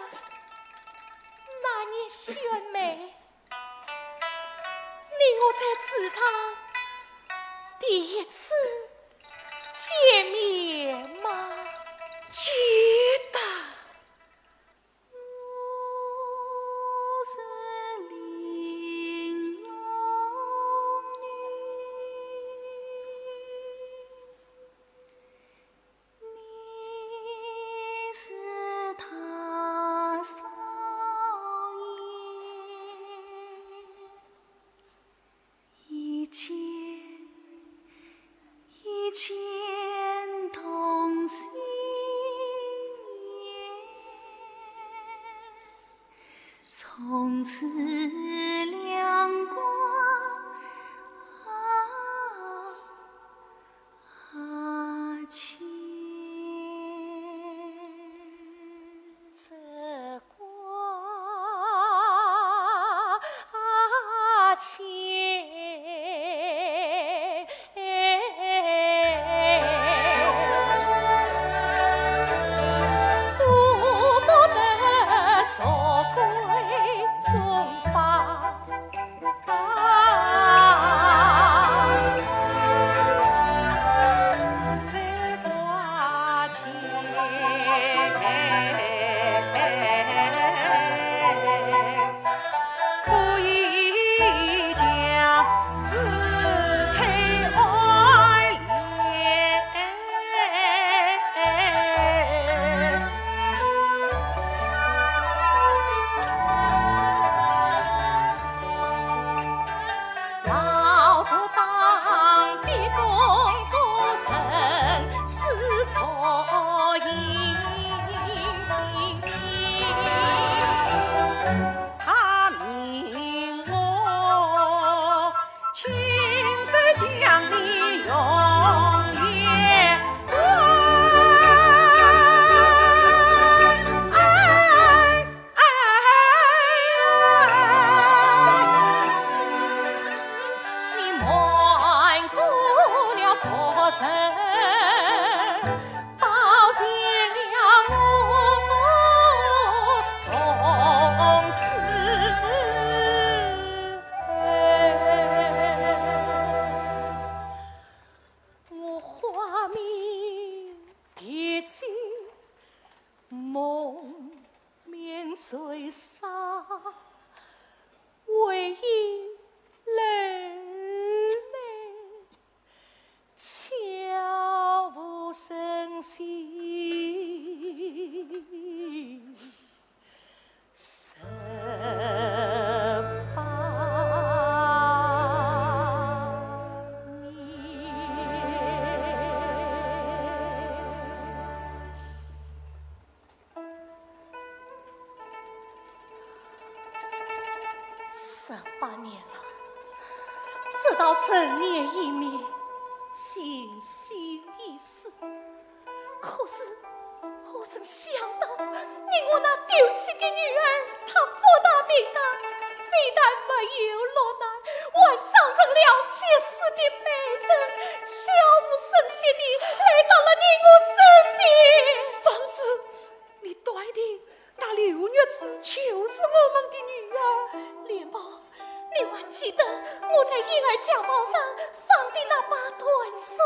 那年选媒， 你我在祠堂第一次见面吗？记得。你是他少爷，一见，一见动心，从此两光。 啊，情。十八年了，直到陈年已灭，情心已死。可是，何曾想到，你我那丢弃的女儿，她福大命大，非但没有落难，还长成了绝世的美人，悄无声息地来到了你我身边。双子，你断定那柳玉芝就是我们的女儿？莲宝，你还记得我在婴儿襁褓上放的那把断扇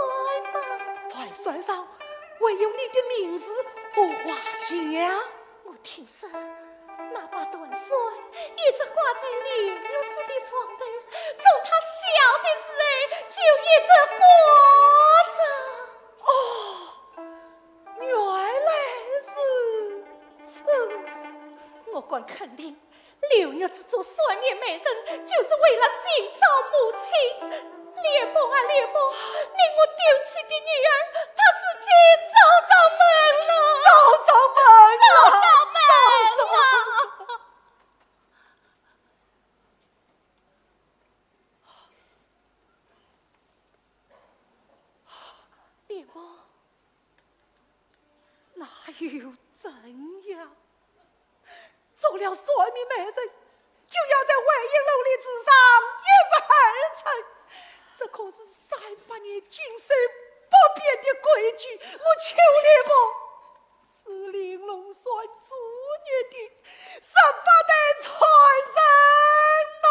吗？断扇上还有你的名字和画像。我听说那把断扇一直挂在柳玉芝的床头，从她小的时候就一直挂着。哦，原来如此。我敢肯定，柳玉芝做双面美人，就是为了寻找母亲。莲宝啊莲宝，你我丢弃的女儿，她如今找上门了。找上门了，找上门了。莲宝，那又怎样？做了双面美人，就要在回音楼里住上一日二春，这可是三百年经受不变的规矩。我求你吧，是玲珑山祖业的十八代传人呐。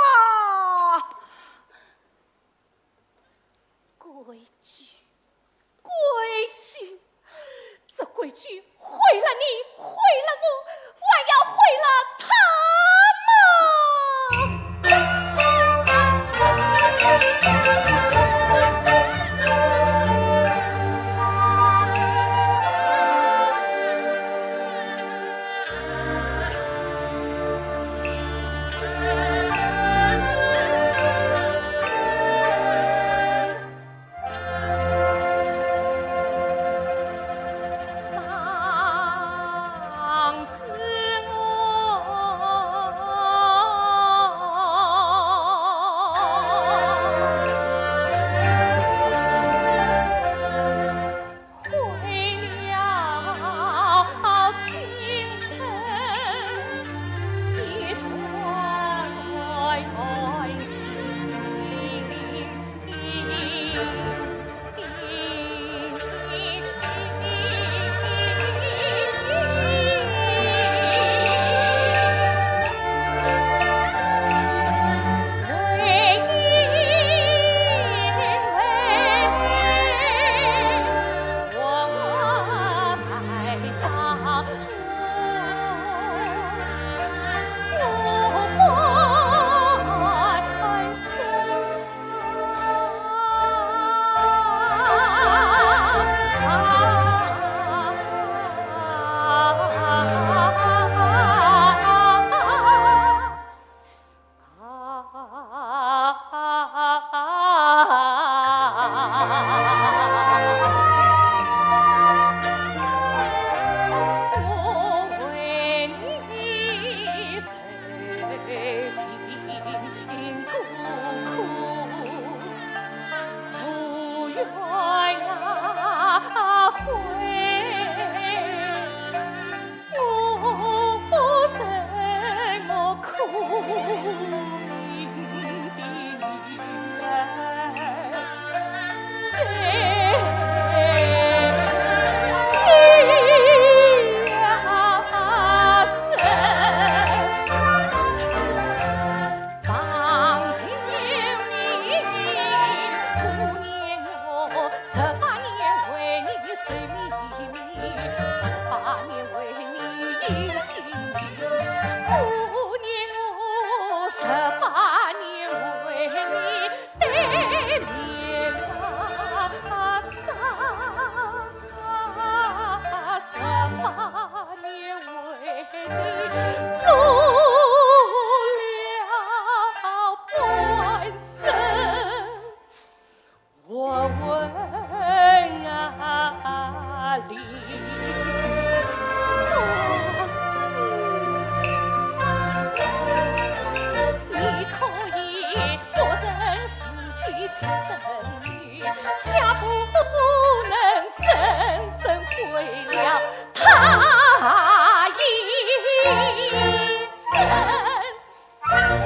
规矩，规矩，这规矩毁了你，毁了我，还要毁了他们。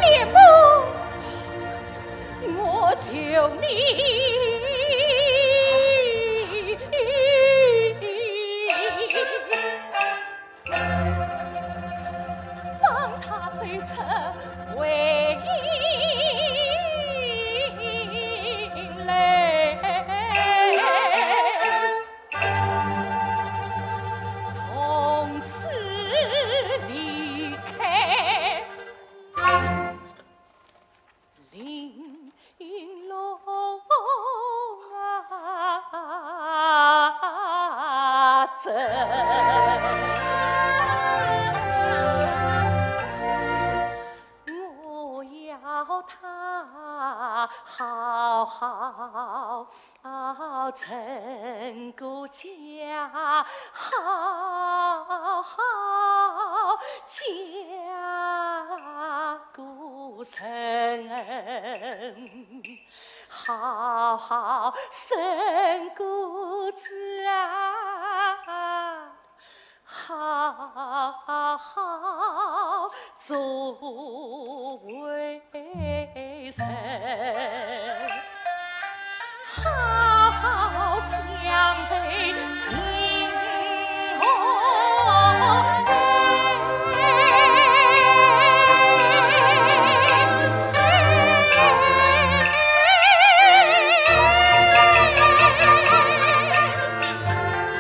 莲步，我求你，放他走出回音来。 从此离开玲珑镇。我要他好好成个家，好好嫁个人，好好生个子啊。 好好做为人，好好相随幸福。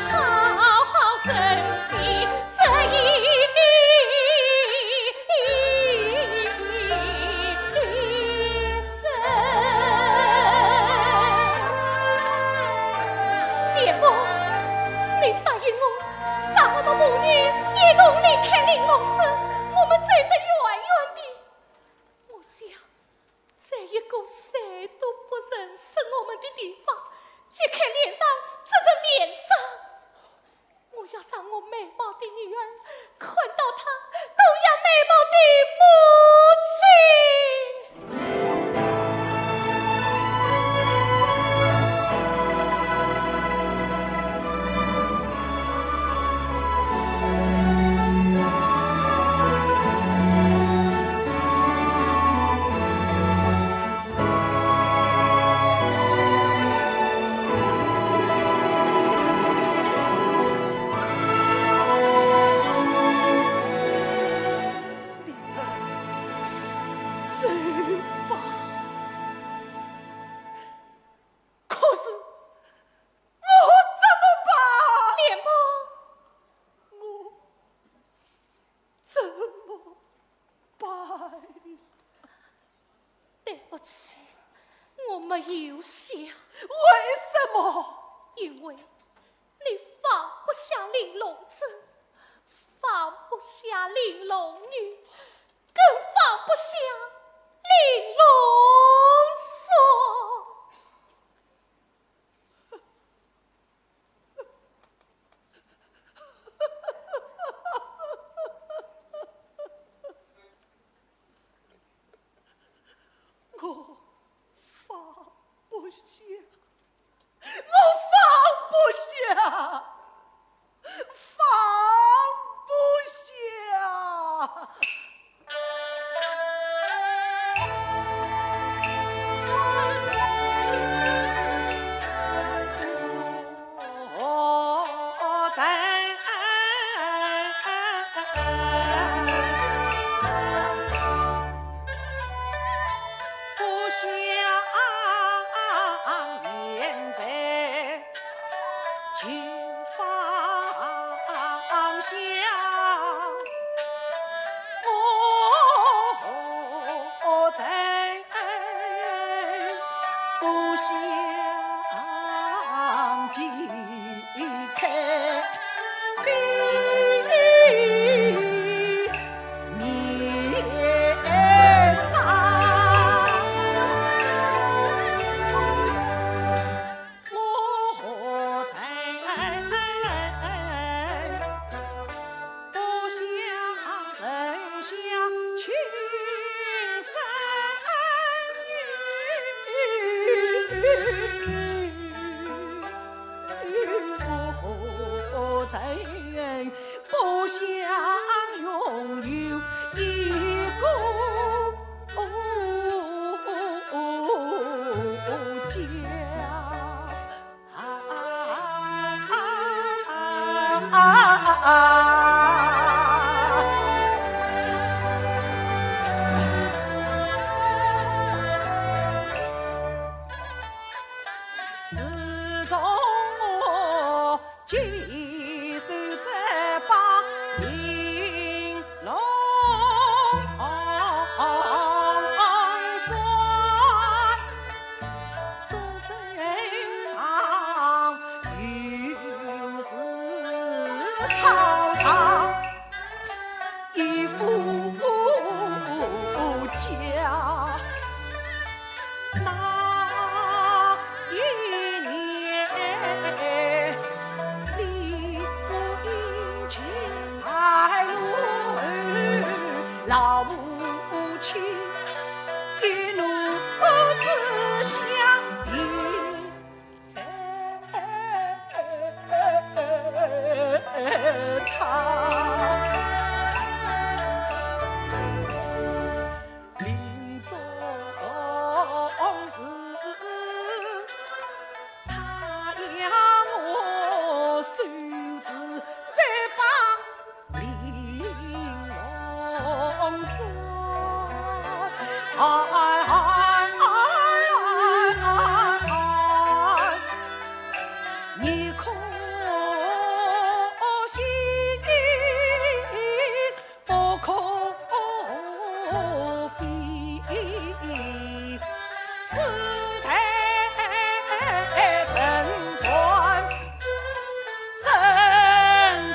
好好珍惜这一生。莲步，你答应我，让我们母女一同离开玲珑镇，我们走得远远的。我想， 在一个谁都不认识我们的地方，揭开脸上这层面纱，我要让我美貌的女儿看到她同样美貌的母亲。走吧。可是我怎么办？莲步，我怎么办？对不起，我没有想。为什么？因为你放不下玲珑镇，放不下玲珑女，更放不下玲珑锁。 我放不下，我放不下，放不下。自从我 寄宿在巴陵龙山，这身上又是套上一副甲。 那一年，李陵前来路老父亲，一怒之下便 临终时，他要我收治这把玲珑扇。哎，哎，哎，哎，哎，哎。 你可信不可非？世代承传，真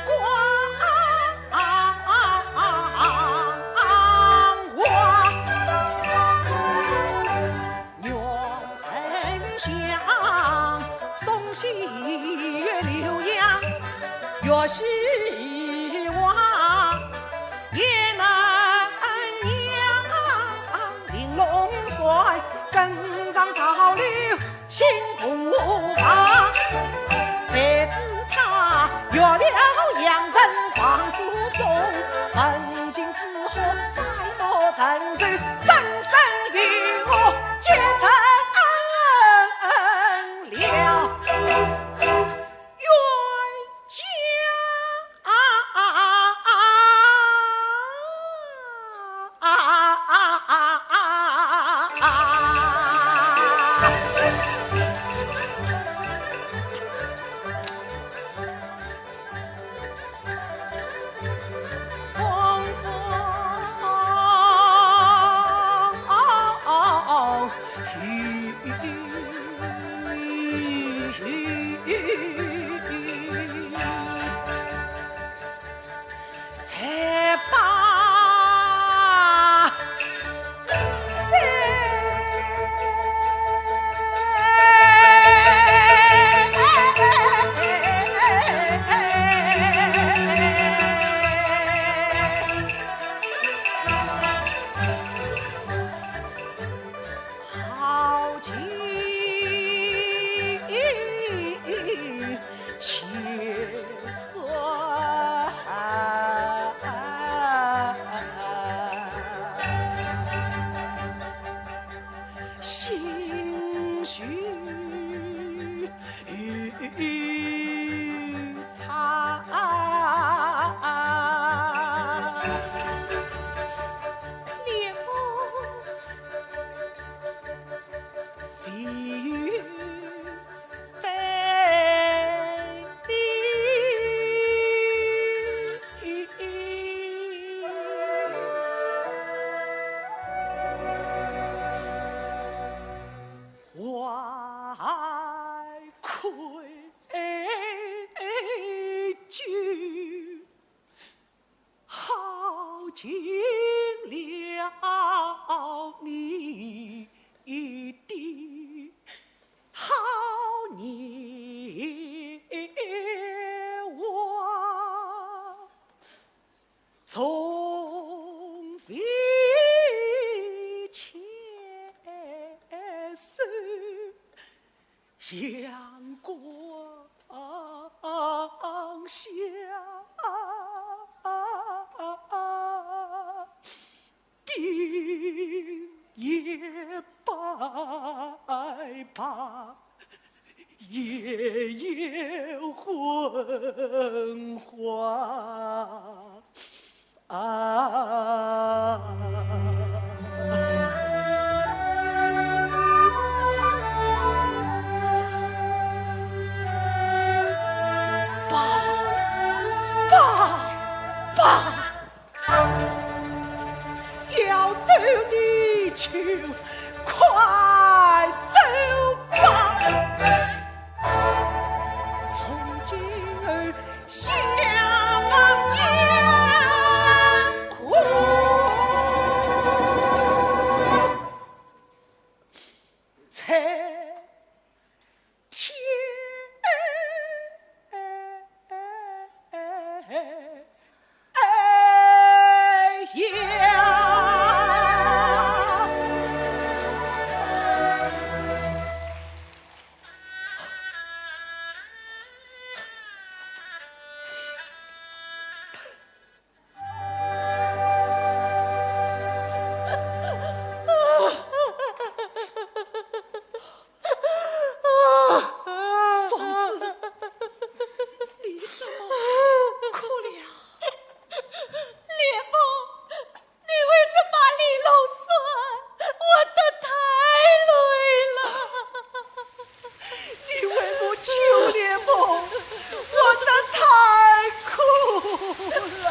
光华。 愿丞相送喜越浏阳，越希望也能让玲珑扇跟上潮流新步伐。谁知他越了洋人房祖宗，问津之后， 再到鄭州，生生与我结成了冤家。风风雨雨，谁把 好情且算，心绪 与茶。莲梦。非有对你，还 愧疚，耗尽了你的好年华。 从未牵手，阳光下，冰也白白。罢，夜夜昏花啊。罢，罢，罢！ 要走你就快走吧，从今后相忘江湖。再 天呀！双子，你怎么哭了？莲梦，你为这把玲珑扇，我得太累了。 你为我求莲梦，我得太苦了。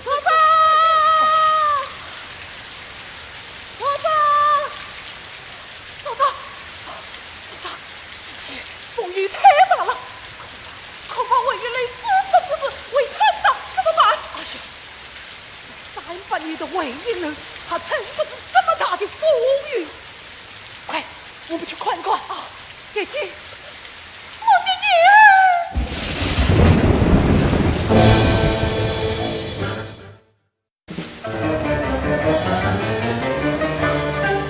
组长！组长！组长！组长！组长！今天风雨太大了，恐怕，恐怕我一人支撑不住，会坍塌，怎么办？哎呀， 这三百年的回音楼，它撑不住这么大的风雨。快，我们去看看。啊，铁骑，我的女儿！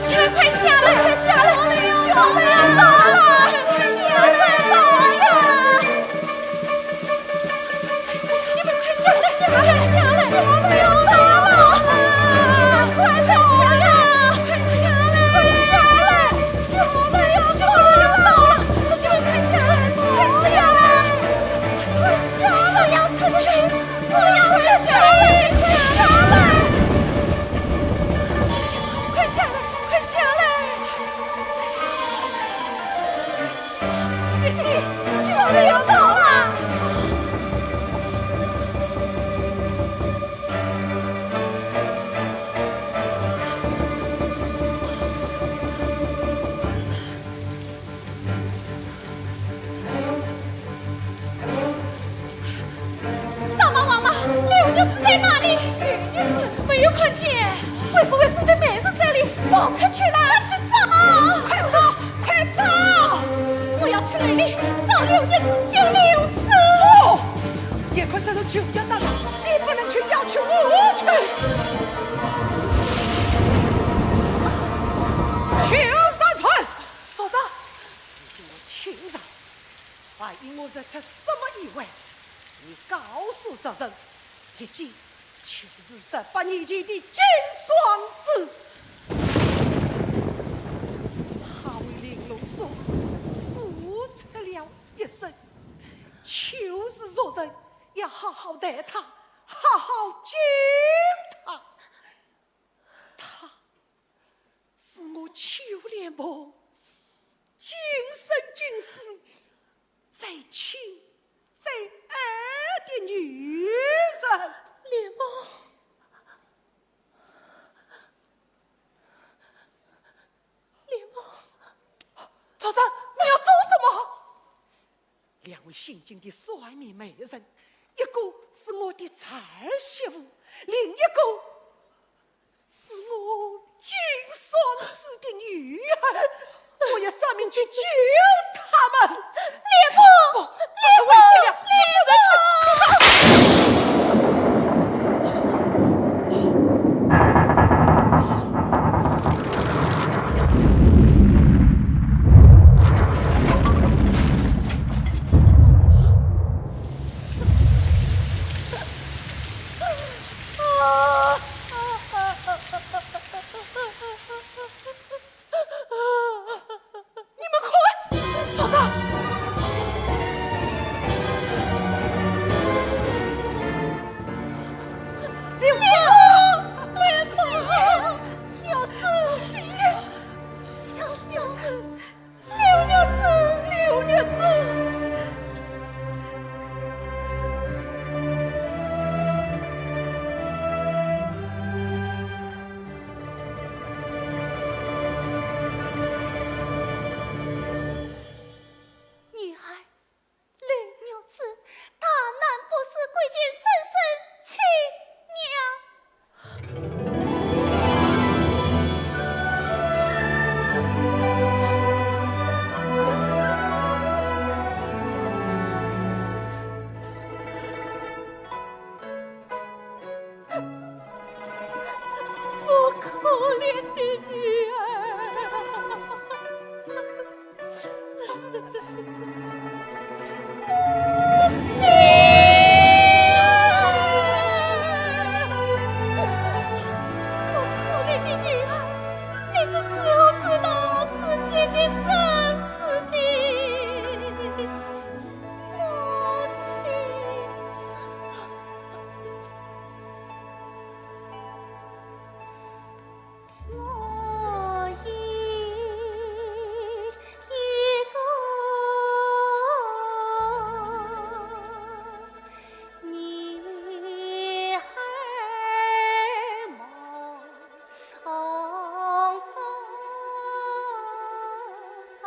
你们快下来，快下来！小妹要倒了！你们快下来，快下来！小妹要倒了！快倒了！快下来，快下来！小妹要倒了！你们快下来，快下来！快下来！我要出去！ 我要出去！快下来！快下来！快下来！姐姐，小妹要倒了！ 张妈、王妈，柳叶子在哪里？柳叶子没有看见。会不会躲在美人这里？跑出去了！快去找！快找！快找！我要去楼里找柳叶子救柳丝。不，夜快这楼就要倒了，你不能去，要去我去。邱三春，组长，你给我听着。 万一我惹出什么意外，你告诉贼人，铁骑就是十八年前的金双子。他为玲珑扇付出了一生，就是贼人也好好待他，好好敬他。他 是我邱莲梦今生今世最亲最爱的女人。莲梦，莲梦。组长，你要做什么？ 两位姓金的算命媒人，一个是我的侄儿媳妇，另一个是我金双子的女儿。我要算命去救他们。莲梦，不，不，莲梦，危险了，莲梦。 啊！亲娘。我可怜的女儿。 母亲！我可怜的女儿，你是如何知道自己的生死的？母亲！ 我有一个女儿梦。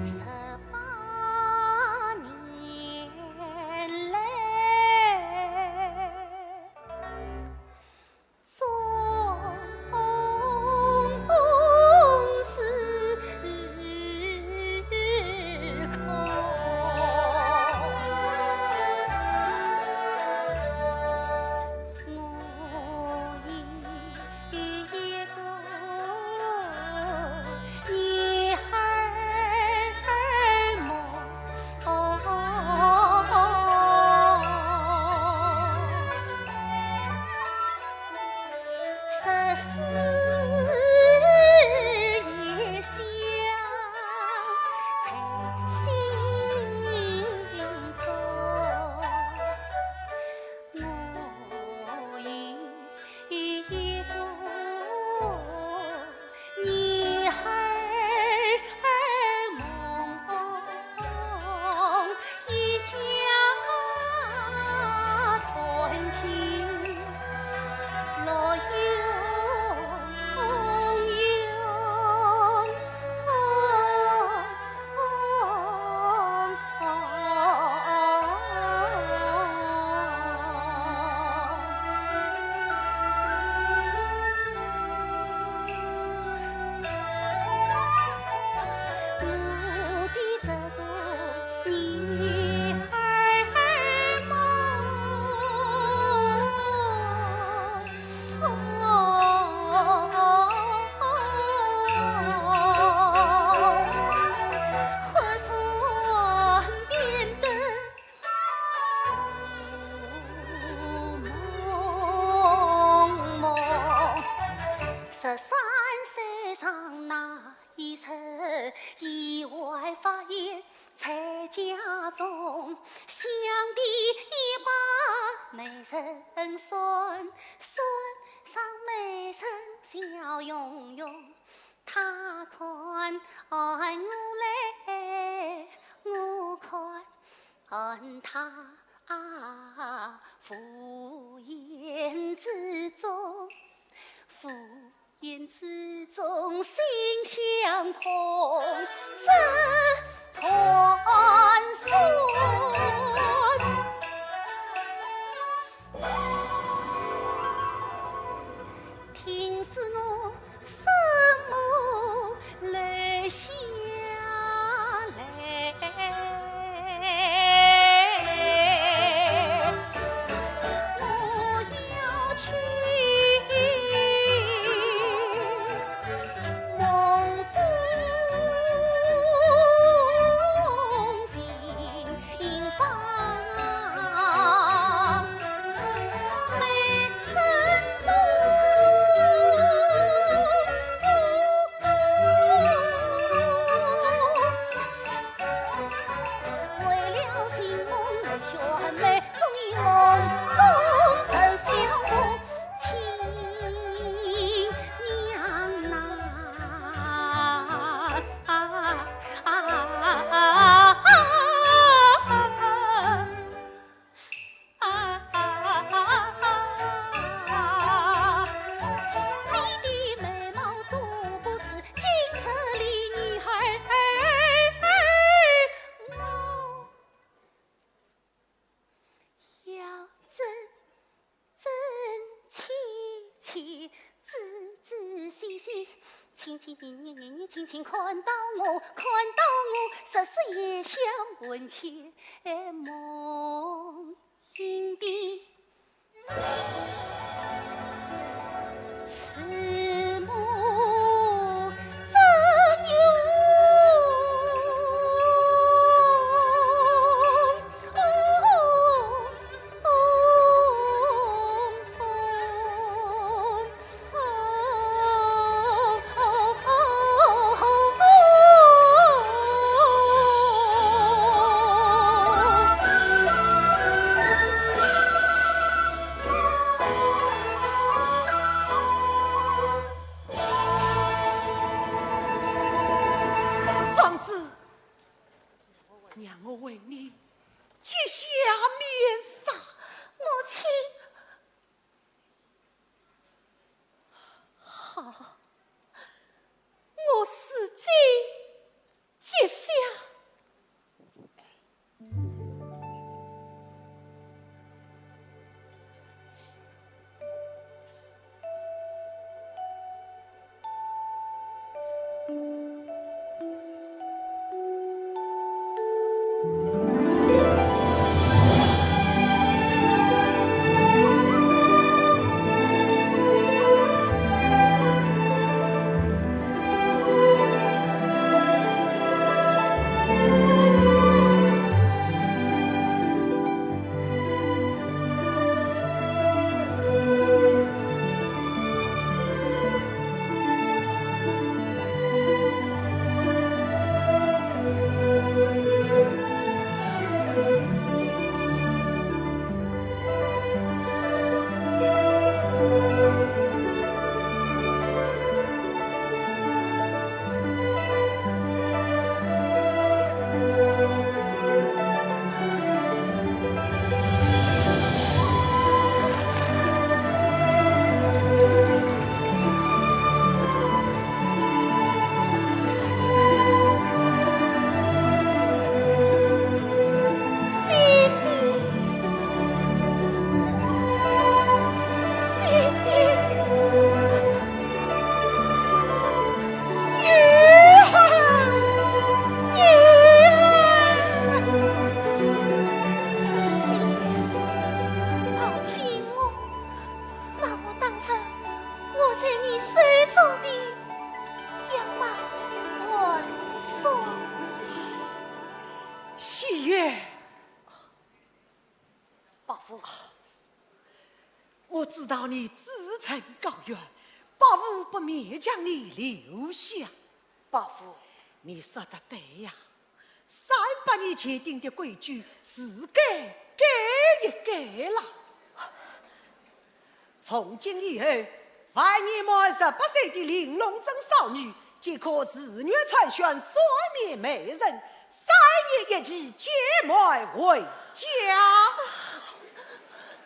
十八年来，总是空。 我有一个女儿梦，十四夜香在心中。 我有一个女儿梦，一家团聚乐融融。 我的这个女儿梦。 十三岁上那一日，意外发现 在家中，想起一把美人扇，扇上美人笑容容。她看我来，我看她，无言之中，无 言之中心相通，只叹息。听说我什么留下来，我要去 望夫你你你你轻轻看到我，看到我，似是夜香魂牵梦萦的慈母真容。双子，让我为你揭下面纱。母亲。 好，我自己揭下。 把我当成我在你手中的羊毛短衫。喜悦。伯父，我知道你志存高远，伯父不勉强你留下。伯父，你说得对呀。 三百年前定的规矩，是该改一改了。从今以后，凡年满十八岁的玲珑镇少女，即可自愿参选三面媒人，三年一期结媒回家。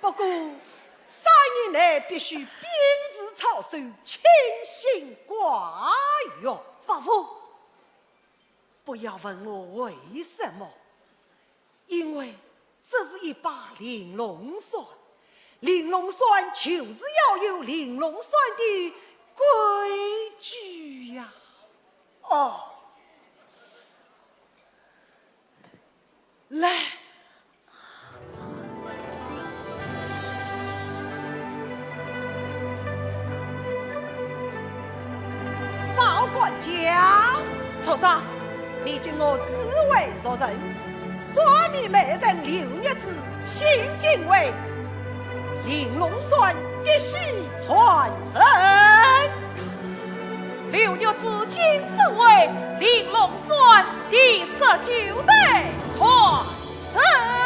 不过，三年内必须秉持操守，清心寡欲。伯父， 不要问我为什么，因为这是一把玲珑扇，玲珑扇就是要有玲珑扇的规矩呀。哦，来， 少管家。族长。你今我紫薇入阵，三面媒人刘玉芝，新晋为玲珑扇嫡系传承。刘玉芝今升为玲珑扇第十九代传承。